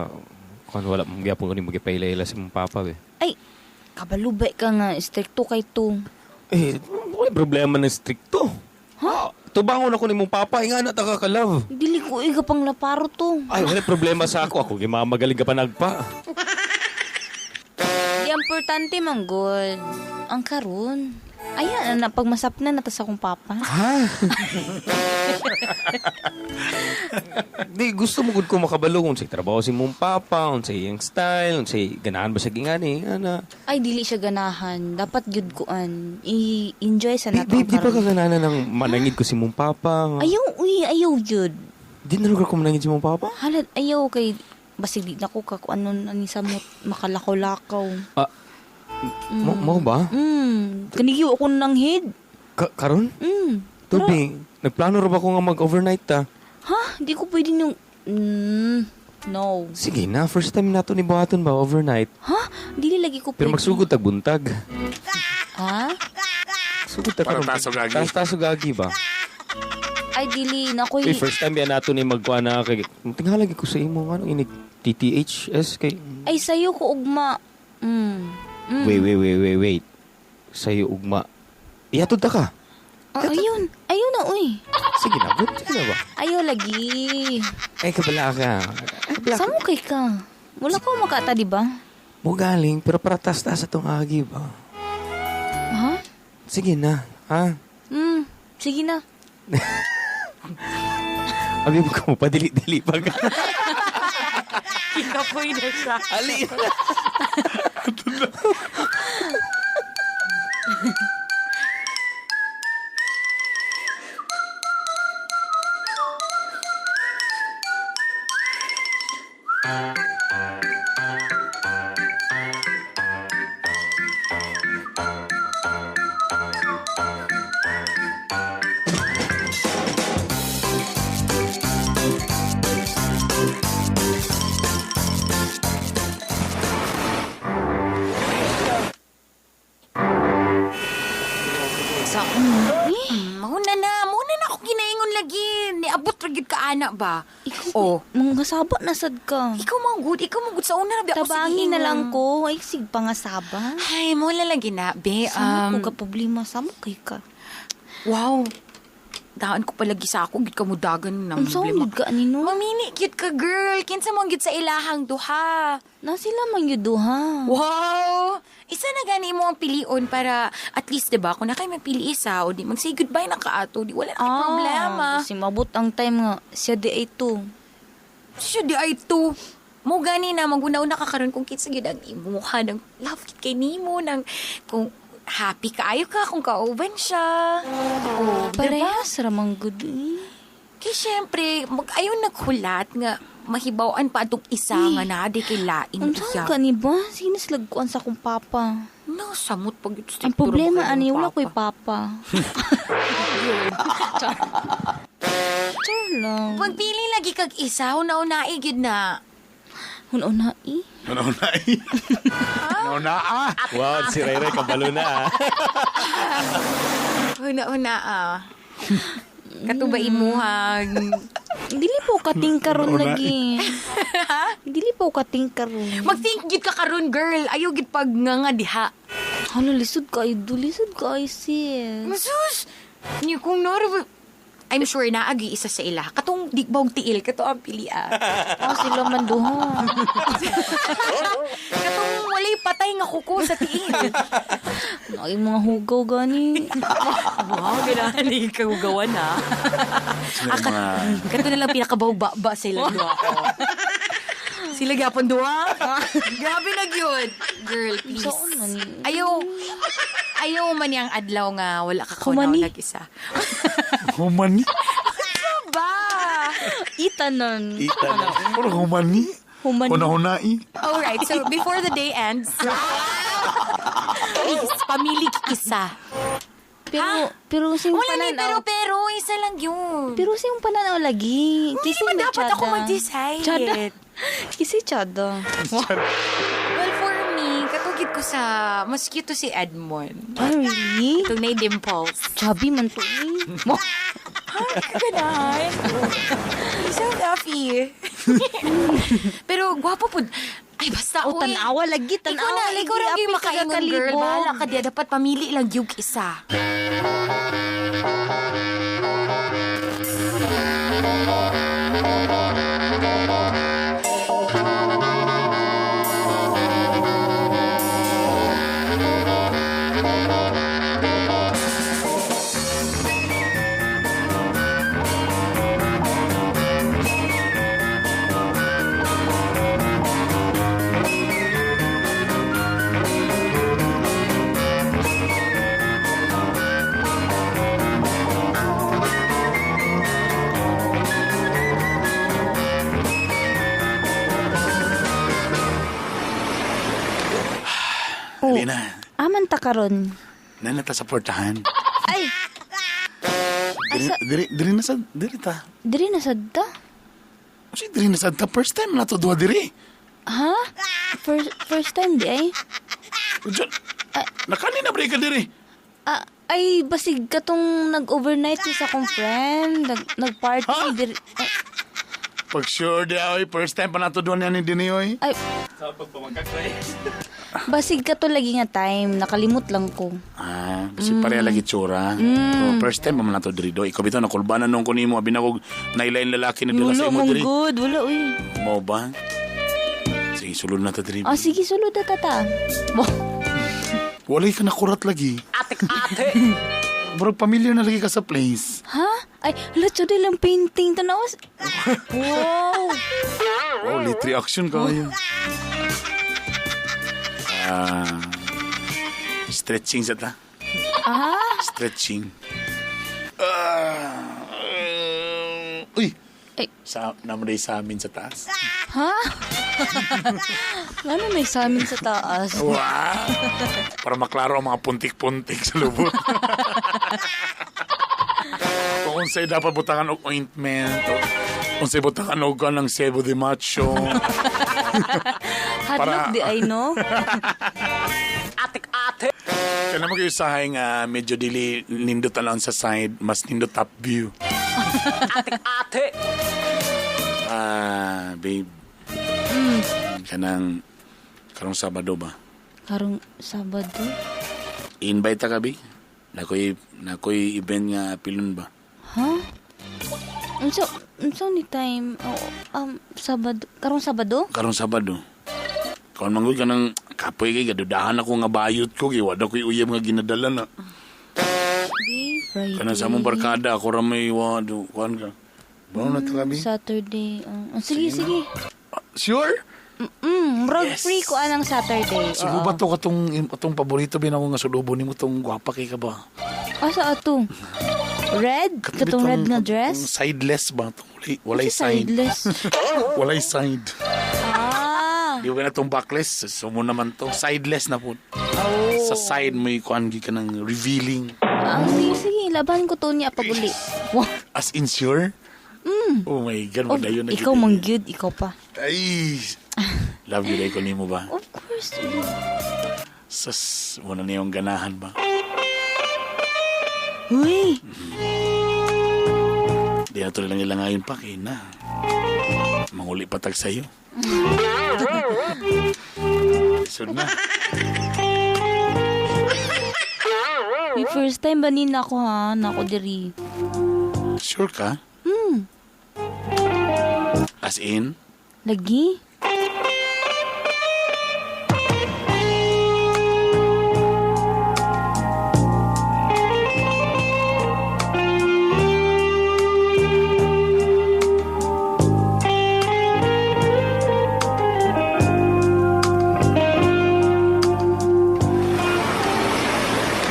kung wala mong gyapon ko ni magipaila-ila sa mong papa be. Ay, kabalubay ka nga. Stricto kay to. Eh, wala problema ng stricto. Ha? Tubangon ako ni mong papa, nga na ta ka ka-love. Dili ko iga pang laparo to. Ay, wala problema sa ako. Ako gimamagaling ka pa nagpa. Di importante man good. Ang karon. Ayan, na pagmasap na natas akong papa. Ha? Di, gusto mo gud ko makabalo kung sa trabaho si mong papa, kung sa iyang style, kung sa ganahan ba sa gingani, ana. Ay, dili siya ganahan. Dapat gyud kuan. I-enjoy sa nato. Babe, ang di ba karon. ka ganahan ng manangid ko si mong papa? Ayaw, uy, ayaw gyud. Di na lugar ko manangid si mong papa? Halad, ayaw kay basig di na ko ka kung ano na ni samot makalakaw-lakaw. Ah, mo ba? Kanigyo ako ng head. Karon? Tubi, nagplano ra ba ko nga mag-overnight ta? Ha? Di ko pwede nung... No. Sige na, first time nato ni buhaton ba overnight? Ha? Dili lagi ko Pero pwede. magsugod tag buntag. Ha? Sugod ta Para karon. taso gagi. Tas taso gagi ba? Ay, dili. Nakoy... Uy, first time yan nato ni magkuha na kay tingala ko sa imo nga inig TTHS kay Ay, sayo ko ugma. Wait, wait, wait, wait, wait. Sayo ugma. Ihatod ta ka. Ah, ayun. Ayun na, uy. Sige na, good. Sige na ba? Ayaw lagi. Ay, kabala ka. Sa mo kay ka? Wala ko makata, di ba? Mo galing, pero para tas-tas atong agi ba? Ha? Sige na, ha? Sige na. Abi mo ko padili-dili pa ka. Kikapoy na siya. Ali. Sa mauna na, mauna na ako ginaingon lagi. Niabot ra gyud ka ana ba? Ikaw, Oh. mga saba na sad ka. Ikaw man good, ikaw man good sa una na ba ako Tabangin na lang ko. Ay, sig pangasaba. Ay, mo lang lagi na, be. Sama ko ka problema. Sama kay ka. Wow. Daan ko palagi sa ako, gid ka mo dagan ng Unsa problema. man ka ani no? Mamili gyud ka girl, kinsa man gyud sa ilahang duha. Na sila man gyud duha. Wow! Isa na gani mo ang pilion para at least 'di ba kung na kay mapili isa o di mag say goodbye na ka ato, di wala na kay problema. Kasi mabot ang time nga siya di ay to. Siya di ay to. Mo gani na maguna-una ka karon kung kinsa gyud ang imuha ng love kit kay nimo nang kung happy kaayo ka kung kauban siya. Oh, diba? Parehas ra man gud eh. Kay syempre, mag ayaw naghulat nga mahibaw-an pa atong isa nga na di kay lain Unsa iya. ka ni ba? Sinaslag ko sa akong papa. No, samot pag Ang problema ani wala ko'y papa. Char lang. Pagpili lagi kag isa, una-unai gyud na. Una-unai? Una-unai. Una-una ah. Wow, si Ray Ray kabalo na ah. Una-una ah. Kato ba imuhag? Dili po kating karon Una-unai. lagi. Dili po kating karon. Mag-think gyud ka karon, girl. Ayaw gyud pag nga nga diha. Hala, lisod ka ay do, lisod ka ay sis. Masus! Ni kung nor I'm sure na agi isa sa ila. Katong digbog tiil kato ang pili ah. Ah, sila man duha. Katong walay patay nga kuko sa tiil. Ay, mga hugaw gani. Wow, ganahan ni kagugawan ah. Sila yung mga... Kato na lang pinakabawba sa ilang duha ko. Sila gyapon duha. Grabe na gyud. Girl, please. Saan man eh? Ayaw, ayaw man yang adlaw nga wala ka kunaw Humani. nag-isa. Humani. Ano ba? Itanon. Ita na. Puro humani. Humani. Una-unai. Alright, so before the day ends, please, pamili isa. Pero, pero sing Wala ni pananaw. pero pero, isa lang yun. Pero sing pananaw lagi. Hindi Kasi naman may dapat tsada. ako mag-decide. Tsada. Kasi tsada. Well, for me, katugid ko sa, mas cute to si Edmond. Oh, really? Itong na dimples. Chubby man to eh. Ay, kaganahan. So duffy. Pero gwapo po. Ay, basta, O, uy. tanawa lagi, Ikaw tanawa na, lagi. ikaw ra Apil gyud makaingon, girl. kagakalibog. Bahala ka diya. Dapat pamili lang yung isa. Oh, Dali na. Aman ta karon. Nanata sa portahan. Ay, Diri, diri, diri na sa, diri ta. diri na sad ta. Kasi diri na sa ta. First time na to duha diri. Ha? First time di ay? Diyan. Nakani na break ka diri. Ah, ay, basig katong nag-overnight siya sa akong friend. Nag-party. Diri, ay, Pag sure di ay, first time pa na to duha niya ni dini oy. ay, Sa pagpamagkakray. basig kato lagi nga time. Nakalimot lang ko. Ah, kasi pareha lagi tsura. So, first time pa man na to diri do. Ikaw bitaw nakulbanan nung kunimo abi na kog nailain lalaki na dala sa Wala imo mong diri. good. Wala, uy. Mo ba? Sige, sulod na ta diri. Ah, sige, sulod na tata. Bo. Walay ka nakurat lagi. Ate, ate. Bro, pamilyar na lagi ka sa place. Ha? Ay, hala, chud lang painting. Tanawas. Wow! Wow, late reaction ka ngayon. Ah, stretching sa ta. Ah? Stretching. Ah, uy! Ay. Sa, naman sa amin sa taas. Ha? Ano may sa amin sa taas? Wow! Para maklaro ang mga puntik-puntik sa lubot. Kung unsay dapat butangan og ointment, o unsay butangan og ng sebo de macho. Hadlok di ay, no? Kaya mo kayo usahay nga medyo dili nindot lang sa side, mas nindot top view. Ate! Ah, babe. Kanang karong Sabado ba? Karong Sabado? I-invite ta ka, bi? Nakoy event nga pilon ba? Ha? Unsa unsa ni time? Oh, Sabado, karong Sabado? Karong Sabado. Kaon man gud kanang kapoy kay gadudahan ako nga bayot ko kay wala koy uyab nga ginadala na. Di, Friday. Kanang sa among barkada ako ra may wado kuan ka. Bawo na ta ka, bi? Saturday. Sige, sige. Sure? Murag free ko anang Saturday. Siguro ba to katong paborito bin ako nga sulubo nimo tong gwapa kay ka ba? Asa ato? Red? Katong red nga dress? Tong sideless ba? Tong walay Unsa side. sideless? Walay side. Ah. Di ba na tong backless? Sumo naman to. Sideless na po. Oh. Sa side may kuan gi ka ng revealing. Ah, sige, sige. Laban ko to niya pag uli. Wow. As in sure? Mm. Oh my God, Oh, wala yun. ikaw mang gyud, ikaw pa. Ay! Love you, ko nimo ba? Of course. Sus, wala na yung ganahan ba? Uy! Di na to lang ilangayon pa, kay na. Manguli patag sa'yo. Sud na. Uy, first time ba nina ako ha? Nako diri. Sure ka? Mm. As in? Lagi?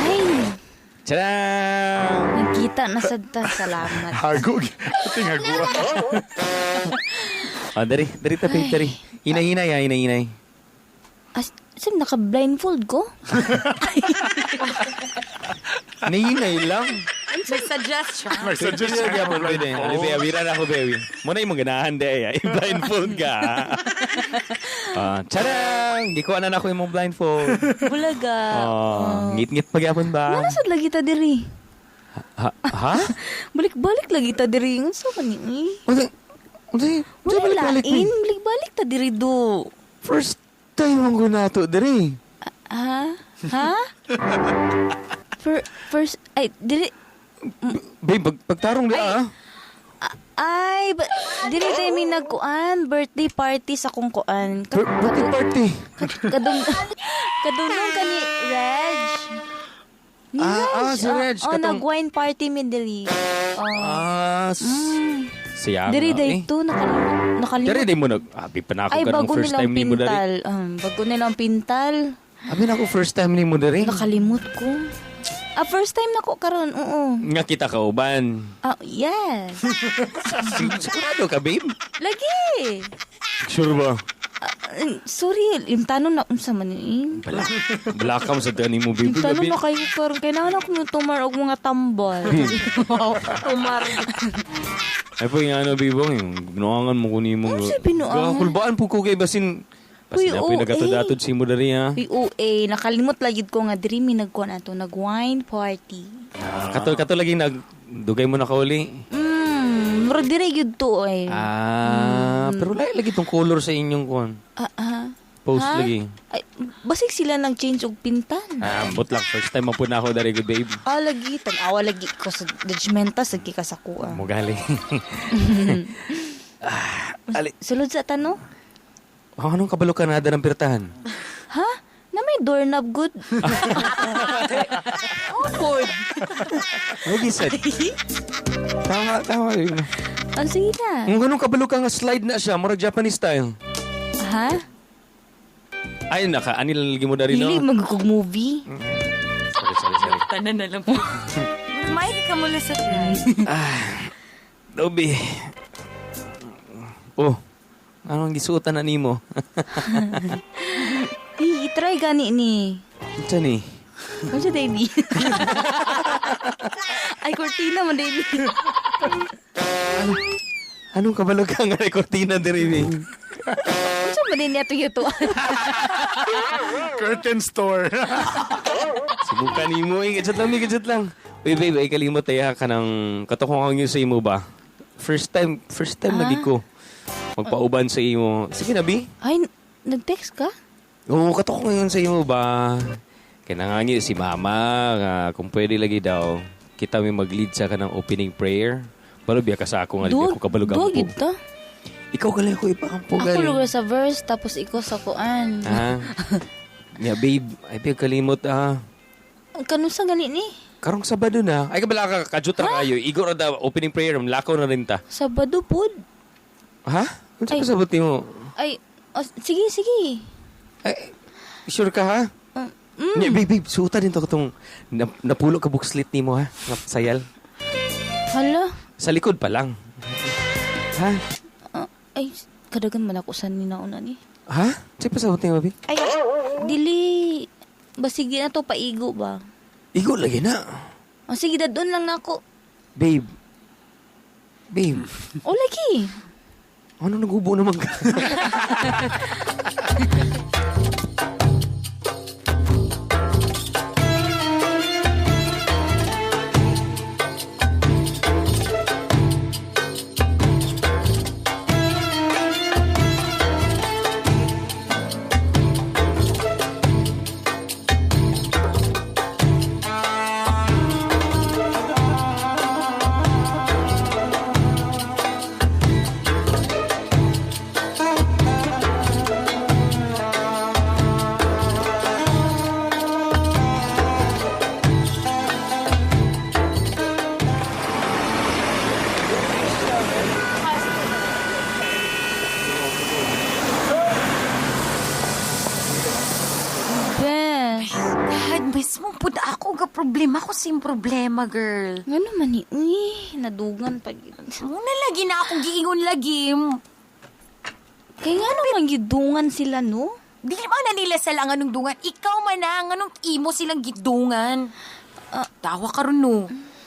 Ay, Tadam! nagkita na sad ta. Salamat. Hago. Ating hago. Ah, dari, dari ta, babe, dari. Hinay-hinay, ah, hinay-hinay. As, sim, naka-blindfold ko? Hinay-hinay lang. Nag-suggest siya. Nag-suggest siya. Pwede. Ano, be, wira na ako, baby. Muna yung ganahan, de, ay. I-blindfold ka. Ah, tadam! Gikuha na na ako yung mong blindfold. Bulaga. Oh, ngit-ngit pagyapon ba? Nga nasad lagi ta diri. Ha? Ha? Balik-balik lagi ta diri. Unsa man ni? Unsa? Wala balik-balik ni? lain. Balik-balik ta diri do. First time ang gunato, diri. Ha? Ha? First, ay, diri, Babe, pagtarong di, ah. ay, ba, diri tayo may nagkuan, birthday party sa kong kuan. Birthday party? Kadunong ka ni Reg. Ni Ah, ah, si Reg, Oh, katong- nag-wine party mi diri. Oh. Ah, siya Diri nga, day eh. to, nakalimot. Diri day mo nag... Abi pa na ako Ay, karong bago first nilang time ni mo dari. pintal. Bago nilang pintal. Abi na ako first time ni mo dari. Nakalimot ko. Ah, first time na ko karon, oo. Nga kita kauban. Ah, yes. Sigurado ka, babe? Lagi. Sure ba? Ah, sorry, yung tanong na unsa man ni. Bala. Bala ka mo sa dani mo, babe. Yung tanong na kayo karon kailangan ako mo tumar og mga tambal. Wow, tumar. Ay po yung ano, bibong, yung binuangan mo kunin mo. Ano siya binuangan? Kulbaan po ko kay basin. Uy, Basin na po oo, yung nagatod-atod si mo dari, ha? Uy, OA, nakalimot lagi ko nga diri mi nagkuan ato nag-wine party. Kato lagi nag... Dugay mo na kauli. Murag diri gyud to eh. Ah, pero lahi lagi tong color sa inyong kuan. Ah, ah. Post Ha? lagi. Ay, basig sila nag-change og pintan. Ah, ambot lang. First time po na ako dari, good babe. Ah, lagi. Tanawa lagi ko sa judgmenta sa ka sa kuha. Mugali. Ali. Sulod sa tanong? Oh, anong kabalo ka na ng pirtahan? Ha? Na may doorknob good. Oh, good. Lagi sad. Tama, tama. Oh, sige na. Kung ganun kabalo ka nga slide na siya, murag Japanese style. Ha? Ay, naka, ani lang lagi mo dari, no? Dili magkukog movie. Sorry, sorry, sorry. Tanan na lang po. May ka mula sa try. Ah, Dobby. Oh, anong gisuotan na nimo? Ay, try gani ni. Unsa ni? Unsa baby? Ay, cortina man baby. Anong kabalo ka nga may kortina diri ni? Unsa man din niya ito? Curtain store. Subukan nimo eh, gadget lang, mi, gadget lang. Uy, babe, ay kalimot ay ha ka ng katukong ang sa imo ba? First time Ah. lagi ko. Magpauban sa imo. Sige na, bi. Ay, nag-text ka? Oo, katukong ngayon sa imo ba? Kailangan si mama, nga kung pwede lagi daw, kita may mag-lead sa kanang opening prayer. Balo biya ka sa ako nga, di ako kabalog Duwa ampo. gid ta. Ikaw gali ako ipaampo Ako gali. lugar sa verse, tapos ikaw sa kuan. Ah. Ya, babe, ay biya kalimot ah. Kanusa gani ni? Karong Sabado na. Ay kabala ka kajutra kayo. Igor ra opening prayer, lakaw na rin ta. Sabado pod. Ha? Unsa Ay. pa sabot nimo? Ay, oh, sige, sige. Sure ka ha? Mm. Nya, babe, babe, suotan din to katong napulo ka bookslit nimo ha. Nga sayal. Hala. Sa likod pa lang. Ha? Ay, kadagan man ako sa ninauna ni. Ha? Unsa pa sabot nimo, babe? Ay, dili. Basig na to paigo ba? Igo lagi na. O sige, dadon lang na ako. Babe. Babe, O lagi. ano nagubo naman ka? Bes. God, mismo pud ako ga problema ko sim problema, girl. Ngano man ni? Uy, nadugan pag. Muna lagi na akong giingon lagi. Kaya nga naman gidungan sila, no? Dili man na nila sala ang anong dungan. Ikaw man na ang anong imo silang gidungan. Tawa ka ron, no.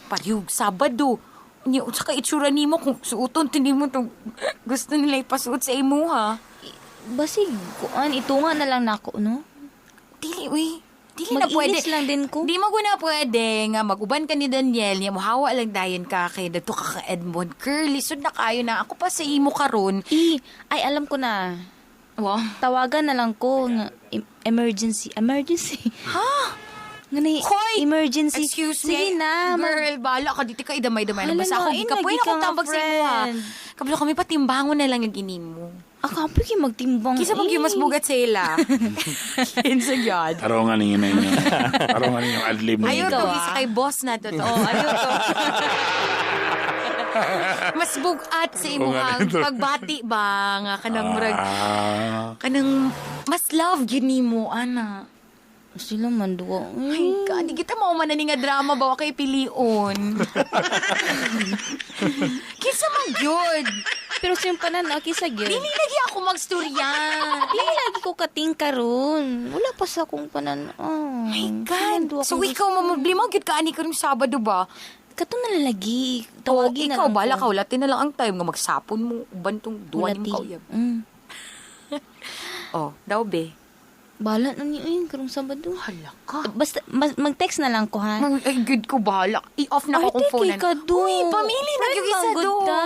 Parihog Sabado. Nya, unsa ka itsura nimo kung suoton tinimo tong gusto nila ipasuot sa imo ha. Basig, kuan, itunga na lang nako, no? Dili, uy. Dili na pwede. Mag-ilis lang din ko. Di mo na pwede nga maguban ka ni Daniel, niya mohawa lang dayon ka kay dadto ka ka Edmond. Girl, lisod na kayo na. Ako pa sa imo karon. I, ay alam ko na. Wow. Tawagan na lang ko nga emergency. Emergency? Ha? Nga na, Hoy! emergency. Excuse me. Sige na. Girl, bala ka. Dito ka idamay-damay na. Hala Basta na, ako, eh, kapoy lagi na ka akong nga, tambag sa imo ha. friend. Kabalo kami patimbangon na lang yung ginimo. Ako, ang pwede magtimbang. Kisa pag yung mas bugat sa ila. Kinsa gyud. Tarongan ninyo na inyo. Tarongan ninyo adlib ninyo. Ayaw to isa kay boss na to. Oh, ayaw to. Mas bugat sa Oo nga imuhang nito. pagbati ba nga kanang murag Ah. kanang mas love gyud nimo ana. Sila man duwa. Ay, God, di kita mauman na ni nga drama ba wa kay pilion. Kinsa man gyud. Pero sa yung panan, kisa gyud. Dili lagi ako magstorya. Dili lagi ko kating karon. Wala pa sa akong panan. Oh. My God. So ikaw mamroblema gyud ka ani karong Sabado ba? Kato na lang lagi. Tawagin na ikaw lang bala ko. ka wala na lang ang time nga magsapon mo uban tong duwa nimo Hulati. kauyab. Mm. Oh, daw be. Bahala na niyo yun, karong Sabado. Hala ka. Basta, mag-text na lang ko, ha? Ay, good ko, bahala. I-off na ko Arte, akong phone. kay ka do. Uy, pamili na Friend yung isa man, good do. ta.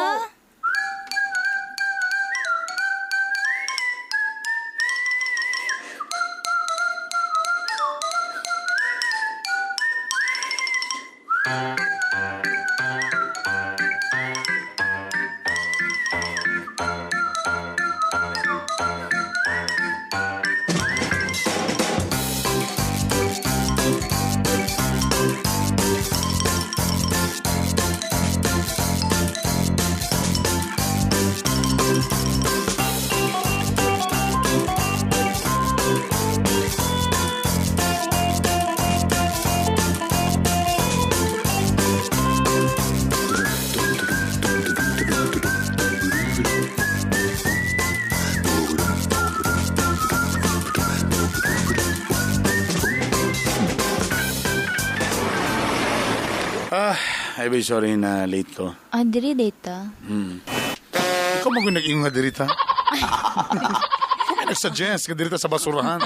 Ah, ay babe, sorry na late ko. Ah, diri data. Ikaw mo nag-ingon nga dirita. Ikaw may nag-suggest nga dirita sa basurahan.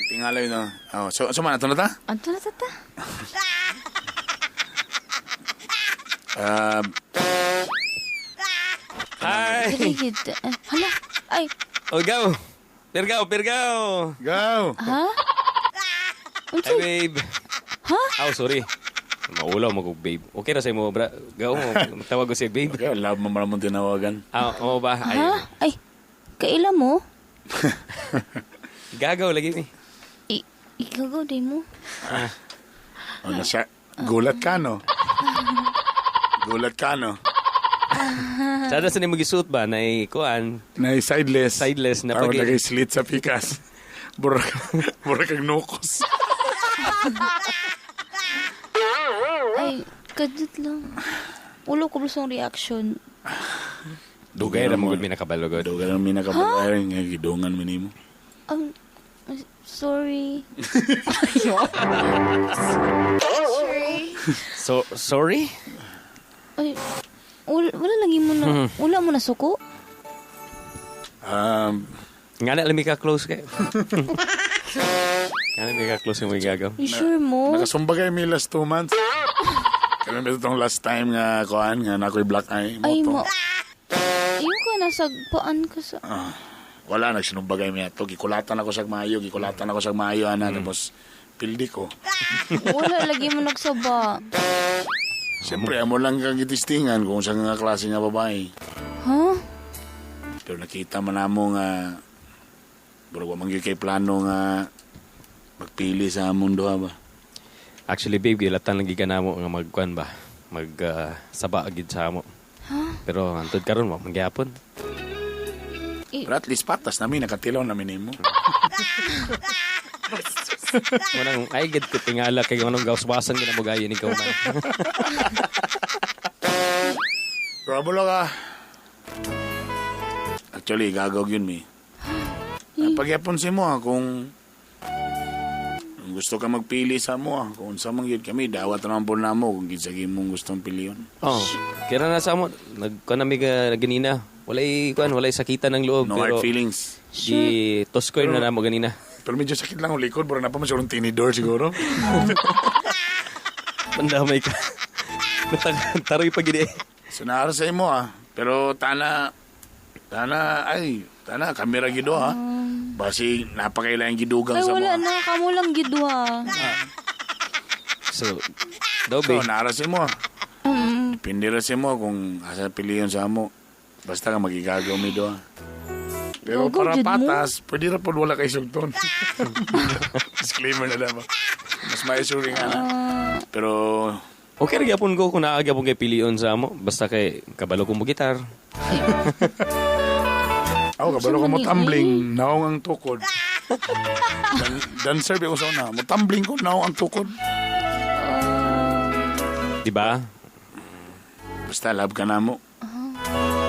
Tingalay na. Oh, so man, ato na ta? Anto na ta ta. Hi! Diri gid. Eh, Hala. Ay, Oh, go! Pirgaw, pirgaw! Go! ha? Hi, babe. Ha? Oh, sorry. Maulaw mo ko, babe. Okay ra sa imo, bra. Go mo. Tawag ko si babe. Okay, love mo maramong tinawagan. Ah, oo ba? Ay, Ha? Ay, kaila mo? gagaw lagi ni. Ikaw din mo. Oh, nasa, gulat ka, no? Gulat ka, no? Sada sa nimo gisuot ba na kuan? Na sideless. Sideless na Tawag pag lagi slit sa pikas. Mura kag nukos. Ay, kadut lang. Ulo ko blusong reaction. Dugay ra mo gud mi nakabalo gud. Dugay ra mi nakabalo. Ay, nga gidungan mo nimo. Sorry. Sorry. So sorry? Ay, wala lagi mo na, wala mo na suko? Nga na lami ka close kay. Nga na mi ka close yung gagaw. You sure mo? Nakasumba kay mi last 2 months. Kaya itong last time nga kuan nga nakoy black eye Ay, mo mo. Iyo ka, nasagpaan ka sa... Ah, wala nagsinumbagay mi ato. Gikulatan ako sa maayo, gikulatan ako sa maayo ana tapos pildi ko. Wala lagi mo nagsaba. Siyempre, amo lang kang gitistingan kung sa nga klase nga babae. Ha? Pero nakita man namo nga murag wa man gyud kay plano nga magpili sa among duha ba. Actually, babe, gilatan lagi ka namo nga magkuan ba? Mag saba gid sa amo. Ha? Pero antod karon wa man gyapon. Pero at least patas nami nakatilaw nami nimo. Munang ay gid ko tingala kay anong gauswasan gid mo gayon ikaw man. Pero amo lang ka. Actually, gagawin yun mi. Pagyapon si mo ha, kung gusto ka magpili sa mo ha, kung unsa man gyud kami, dawat naman po namo kung kinsa gyud mong gustong piliyon. Oh, kira na sa amo nagkuan nami ka ganina. Walay kuan, walay sakitan ng loob No pero hard feelings. Di toskoy na namo ganina. Pero medyo sakit lang ang likod, bro. Na pa man siguro tinidor siguro. Mandamay ka. Taroy pa gid eh. So naara sa imo ah. Pero tana ay, tana kamera gid ha. Basi napakailangan gidugang Ay, sa wala mo. na. Kamo lang gidwa. So, daw So, naara sa imo. ah. Depende ra sa imo kung asa piliyon sa amo. Basta ka magigagaw mi do ah. Pero Gagaw para jud mo? patas, pwede ra pod wala kay sugton. Disclaimer na lang. Mas maisuri nga na. Pero Okay ra gyapon ko kung naa gyapon kay pilion sa amo basta kay kabalo ko mo gitar. Ako, kabalo ko mo tumbling, naong ang tukod. Dancer ba ko sa una, mo tumbling ko, naong ang tukod. Di ba? Basta love ka na mo.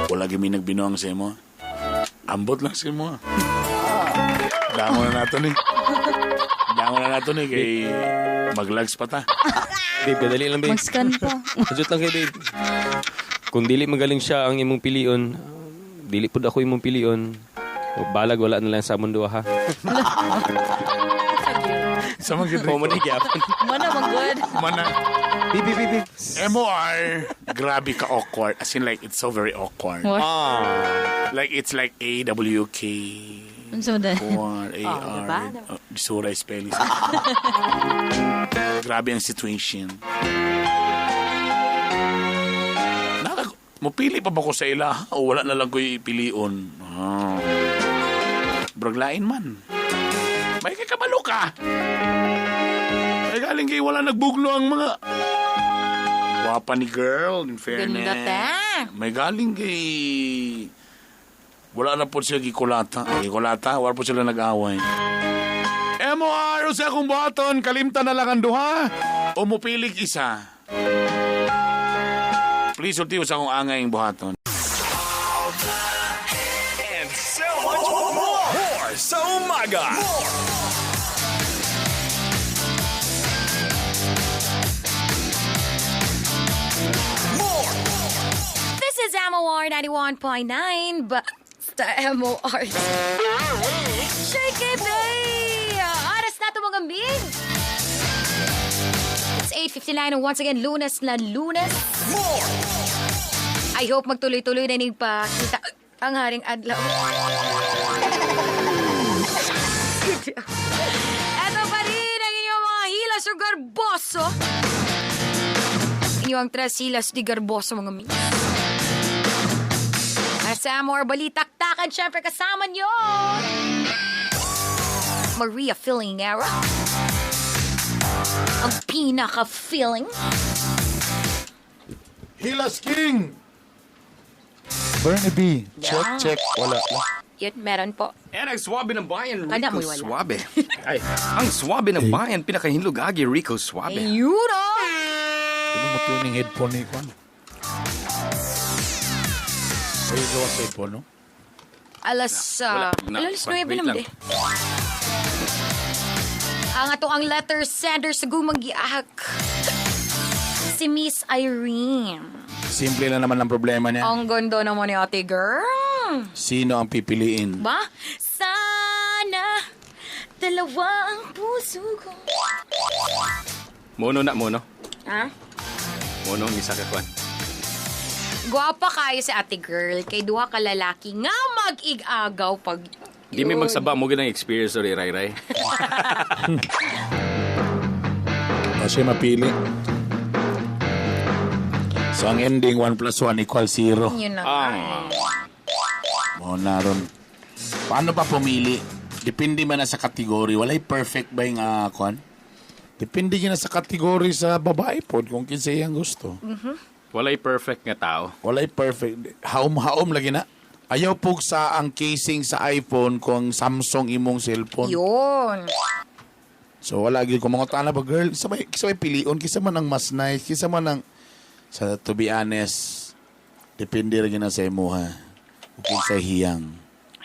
Wala gimi nagbinuang sa imo. Ambot lang sa imo. Dango na nato ni. Dango na nato ni kay maglags pa ta. Babe, kadali lang babe. Mag-scan pa. Sajot lang kay babe. Kung dili magaling siya ang imong pilion, dili pud ako imong pilion. O balag wala na lang sa mundo ha. Sa mga Mo man gyapon. Mana, mag-good. Mana. Babe, babe, babe. MOR. Grabe ka awkward. As in like, it's so very awkward. What? Ah. Like, it's like A W K Unsa man R A Oh, R. diba? Oh, Sura spelling. Grabe ang situation. Mupili pa ba ko sa ila o wala na lang ko ipilion? Ah. Braglain man. May kakabalo ka. Ay galing kay wala nagbugno ang mga Wapa ni girl, in fairness. Ganda ta. May galing kay wala na po siya gikulata. Gikulata, wala po sila nag-away. MOR sa akong buhaton, kalimtan na lang ang duha. O mupilig isa. Please, ulti sa akong angay ang buhaton. And so much more. More sa umaga. More. MOR 91.9, Basta MOR. Shake it, babe! Oras na ito mga big! It's 8:59 and once again, Lunes na Lunes. I hope magtuloy-tuloy na ning pakita ang haring adlaw. Ito pa rin ang inyong mga hilas o garboso. Inyong tres hilas di garboso mga mi. At sa Amor Balitaktakan, syempre kasama nyo! Maria Filingera. Ang pinaka-feeling. Hilas King! Bernie B. Check, check. Wala. Yun, meron po. And ang swabe ng bayan, Kada Rico mo'y wala. Suabe. Ay, ang swabe ng bayan, pinakahinlog agi, Rico Suabe. Ayun, oh! Ano mo tuning headphone ni Kwan? Ay, gawa sa headphone, no? Alas, Wala. alas Wait 9 naman lang. eh. Ang ato ang letter sender sa Gumagiak. Si Miss Irene. Simple lang naman ang problema niya. Ang ganda naman ni ate girl. Sino ang pipiliin? Ba? Sana dalawa ang puso ko. Mono na, mono. Ha? Mono ang isa ka, Kwan. Guwapa kayo si ate girl. Kay duha ka lalaki nga mag-igagaw pag... Di may magsaba mo ginang experience sorry, Ray Ray. O siya mapili. So, ang ending, 1 plus 1 equals 0. Yun na. Ah. O, naron. Paano pa pumili? Depende man na sa kategory. Walay perfect ba yung kwan? Depende yun na sa kategory sa babae po kung kinsa iyang gusto. Walay perfect nga tao. Walay perfect. Haom-haom lagi na. Ayaw pug sa ang casing sa iPhone kung Samsung imong cellphone. Yun. So wala gyud kung mangutana ba girl, kinsa may pilion, kinsa man ang mas nice, kinsa man ang sa to be honest, depende ra gyud na sa imuha. Ug kinsa hiyang.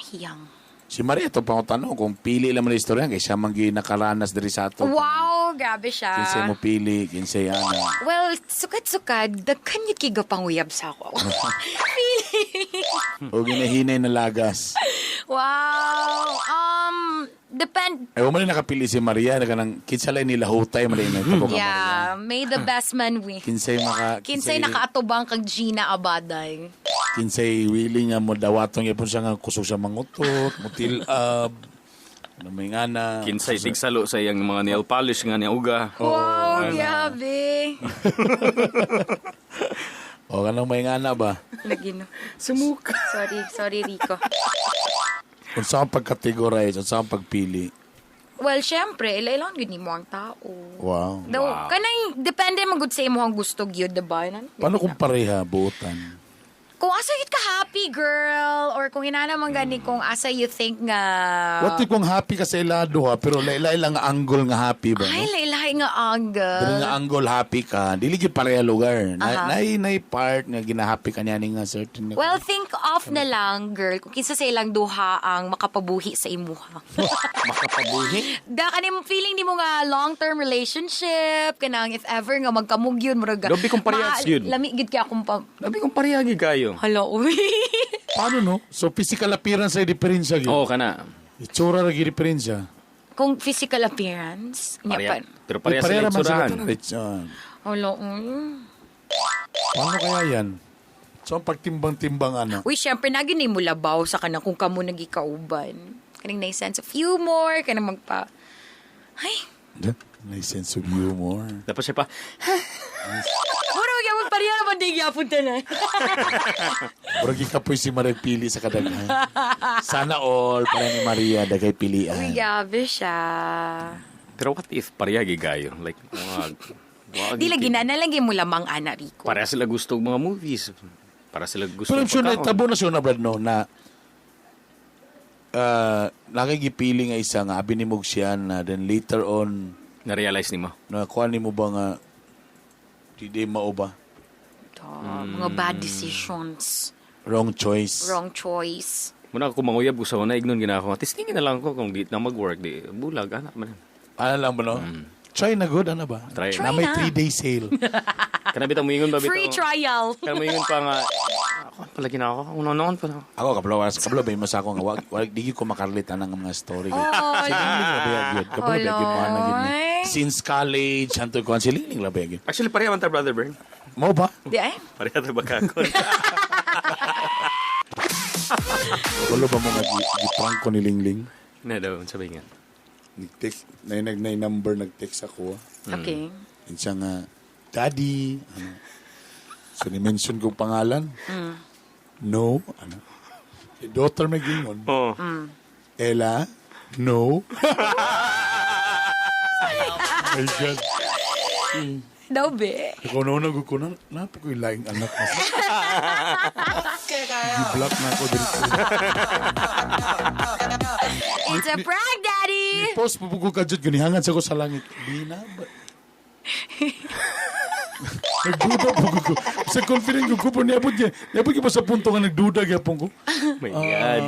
Hiyang. Si Maria to pangutana kung pili lang man ang istorya kay siya man gyud nakaranas diri sa ato. Wow, grabe siya. Kinsay mo pili, kinsay ana. Well, sukad-sukad, daghan yun kay gapanguyab sa ako. Feeling. O ginahinay na lagas. Wow. Depend. Ay, man nakapili si Maria na kanang kinsa lay nila hutay man na tabo ka Maria. Yeah, may the best man win. Kinsay maka Kinsay nakaatubang kag Gina Abaday. Kinsay willing nga mo dawatong yapon siya nga kusog siya mangutot, mutilab. Ano may nga na. Kinsay tigsalo sa iyang mga nail polish nga niya uga. Wow, grabe. O kanang may nga na ba? Lagi no. Sumuka. Sorry, sorry Rico. Unsa ang pagkategorize, unsa ang pagpili. Well, syempre, ilailan gyud nimo ang tao. Wow. Daw, kanang depende man gud sa imong gusto gyud, diba? Nan- Paano kung pareha buotan? Kung asa gyud ka happy girl or kung inana man gani kung asa you think nga What if kung happy ka sa ilado ha, pero lailay lang nga angle nga happy ba? Ay, No? lailay nga angle. Dili nga angle happy ka, dili gyud pareha lugar. Na, Aha. nay part nga gina-happy ka niya ni nga certain. nga- Well, think of na lang, girl, kung kinsa sa ilang duha ang makapabuhi sa imuha. Makapabuhi. Da kaning feeling nimo nga long-term relationship, kanang if ever nga magkamug yun, murag. Labi kung parehas yun. Lami gid kay akong pa. Labi kung pareha gyud kayo. Hala, uy. Paano no? So physical appearance ay diferensya gyud. Oo kana. Itsura ra gyud diferensya. Kung physical appearance, nya Pareha. pa. Pero pareha sila man sila itsurahan. tanan. Ah. Hala, uy. Paano kaya yan? So ang pagtimbang-timbang ano? Uy, syempre, na gini mo labaw sa kanang kung kamo nagikauban. Kaning na sense of humor, kanang magpa... Ay, May sense of humor. Dapat siya pa, mura magyapon pareha naman di gyapon tanan. Murag ikapoy si Maria pili sa kadaghan. Sana all para ni Maria dagay Uy, pilian. grabe siya. Pero what if pareha gyud kayo? Like, wag. Wag. Di lagi na lang mo lamang ana Rico. Pareha sila gusto og mga movies. Para sila gusto Pero og I'm sure na pagkaon. tabo na siya na Brad no na nakikipili nga isa nga abi ni mo siya na then later on Na-realize nimo. nakuha ni mo ba nga di di mao ba Mga bad decisions, wrong choice. wrong choice. Muna ako manguyab ko sa una, ignon gina ako. Testingin na lang ko kung di na mag-work. Di, bulag, anak man. Ano lang ba no? Try na good ano ba? Try. Na may Try na. 3-day sale. Kana bitang moingon ba bitaw? Free trial. Kana moingon pa nga, Palagi na ako. Una noon pa na. Ako kabalo kabalo ba mo sa ako nga wag wag di gyud ko makarelate anang mga story. Oh, Si Lingling ra ba gyud? Kabalo ba gyud mo ana gyud ni. Oloy. Since college hantod ko si Lingling ra ba gyud. Actually, pareha man ta, Brother Bern. Mo ba? Di ay? Pareha ta bakakon. Kabalo ba mo nga gi-prank ko ni Lingling? Na daw, sabi nga. Nag-text, na nag na number nag-text ako. Okay. And siya nga, Daddy, ano. So, ni-mention ko pangalan. No. Ano. Si daughter may gingon. Oh. Ella, no. My God. Daw, be. Ikaw na una ko na, napag ko yung laing anak na. Gi-block na ako dito. It's a prank, Daddy! Post po ko kadyot, ganihangan sa ko sa langit. Di na ba? Nagduda po ko. Sa confident ko, ko po niabot niya. Niabot ko pa sa punto nga nagduda gyapon ko. My God.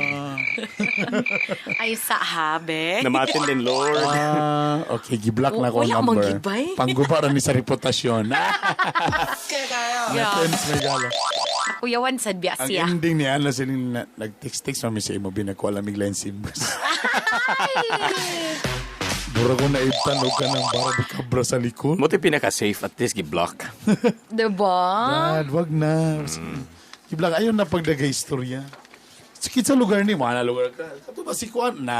Ay, sa habe. Namatin din, Lord. Ah, okay, gi-block na ako ang Wala mang number. gibay. Pangguba ra ni sa reputasyon. Yeah. Na-tense may gala. Kuyawan sad biya Ang siya. ending niya, na siling na, nag-text-text mami sa imo, binakuha lamig line simbas. Mura ko naibtan og kanang bara di kabra sa likod. Mo pinaka-safe at least gi-block. Diba? Dad, wag na. I-block, ayaw na pagdagay istorya. Sikit sa lugar ni mo, ana lugar ka. Kato ba si Kuan? Na,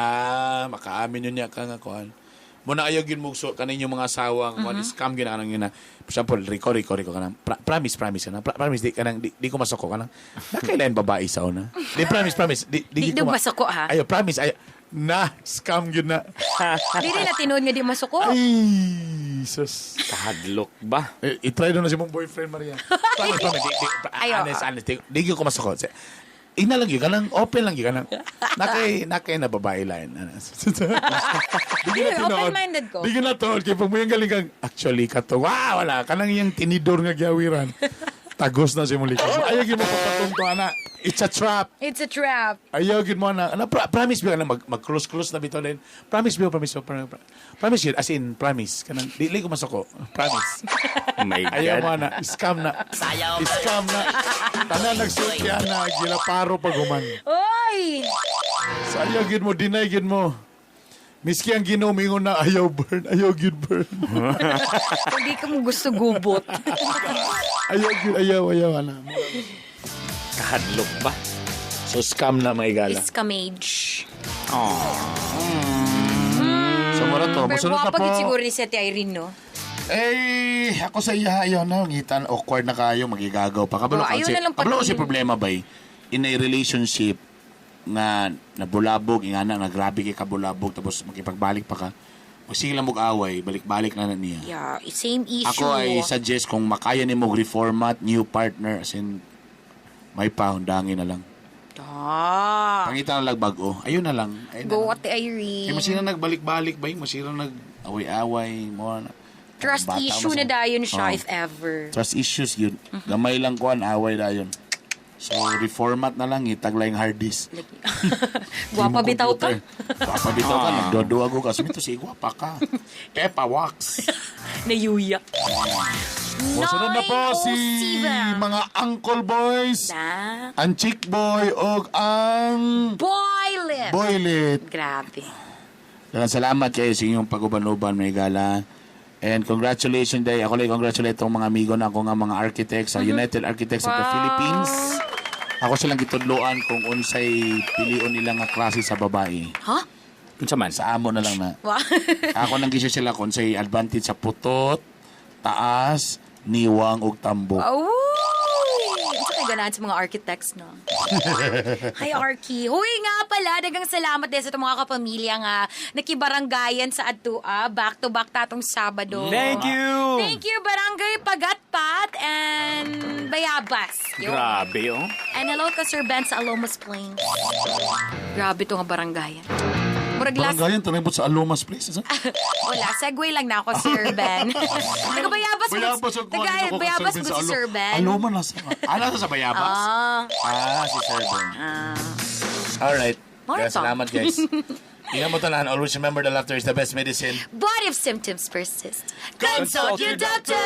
makaamin yun niya ka nga Kuan. Muna ayaw gin mo so kanin yung mga asawa nga kuan scam gina kanang yun na. For example, Rico Rico Rico kanang promise promise kanang promise di kanang di ko masoko kanang nakailan babae sa una. Di promise promise di Di di, daw ko masoko, ha? Ayo promise ayo na scam yun na. Di rin na tinuod nga di masuko. Ay, sus. Kahadlok ba? Eh, i-try doon na si mong boyfriend, Maria. Promise, promise. Di, Ayo. honest, honest. Di ko masoko. Ina lang yun, kanang open lang yun, kanang nakay, nakay na babae line. Ano. Di Di, open-minded ko. Di ko na told. Kaya pag mo yung galing kang, actually, kato, wow, wala. Kanang iyang tinidor nga giawiran. Tagos na si muli ko. Ayaw gyud mo papatunto, ana. It's a trap. It's a trap. Ayaw gyud mo na. Ana, promise ba na mag-close-close na bitaw din. Promise ba, promise ba, promise, promise yun. As in, promise. Kanang, di ko masoko. Promise. Oh my God. Ayaw mo na. Scam na. Scam na. Tanan nagsulti na. Gilaparo pag human. Oy! So ayaw gyud mo, deny gyud mo. Miski ang Ginoo mingon na ayaw burn, ayaw gyud burn. Hindi ka mo gusto gubot. Ayaw gyud, ayaw, ayaw ana. Kahadlok ba? So scam na mga igala. Scamage. So mura to, Pero musunod na guwapa po. gid siguro ni si Ate Irene, no? Eh, ako sa iya, ayaw na. Ngitan, awkward na kayo, magigagaw pa. Kabalo Oh, ayaw kasi, na lang kabalo kasi patuloy. problema ba in a relationship nga nabulabog, nga na, nga grabe kay kabulabog, tapos makipagbalik pa ka, magsige lang mag-away, balik-balik na na niya. Yeah, same issue. Ako ay suggest kung makaya ni mo reformat, new partner, as in, may pahundangin na lang. Ah. Pangita na lang bago. Ayun na lang. Ayun na Go, lang. Ate Irene. Eh, masira nagbalik-balik ba yun? Masira nag-away-away. Mo na. Trust Bata, issue na masira. dayon siya, Oh. if ever. Trust issues yun. Gamay lang kuan, away dayon. So, reformat na lang, itagla yung hard disk. Guwapa bitaw ka. Gwapa bitaw ka. Nagdoduwa ko ka. Sumito si gwapa ka. Pepa wax. Nayuya. O, sunod na po si 9:07. mga uncle boys, Na. ang chick boy, o ang Boilet. boylet. Grabe. Daghang salamat kayo sa inyong pag-uban-uban, may gala. And congratulations, day. Ako lang congratulate itong mga amigo na ako nga mga architects sa United Architects of the Wow. Philippines. Ako silang gitudloan kung unsay pilion nila nga klase sa babae. Ha? Unsa man? Sa amo na lang na. Wow. Ako nang gisyo sila kung unsay advantage sa putot, taas, niwang ug tambok. Oh! Unsa kay ganahan sa mga architects, no? Hi, Arky. Huy nga pala, dagang salamat din sa itong mga kapamilya nga nakibaranggayan sa Atua. Back to back tatong Sabado. Thank you! Thank you, Barangay Pagatpat and Bayabas. Yun. Grabe, oh. And hello ka, Sir Ben sa Alomos Plains. Grabe to nga baranggayan. Murag last... Baranggayan, tanay sa Alomas Place. Isa? Wala, segue lang na ako, Sir Ben. Taga Bayabas. Bayabas ang kuha Taga nito ko kay Bayabas Sir Ben mo sa si Sir Ben. Aloma nasa. Ah, nasa sa Bayabas? Ah. Ah, si Sir Ben. Ah. Alright. Mora Kaya to. salamat, guys. Ingat mo tanan. Always remember the laughter is the best medicine. But if symptoms persist, consult your doctor.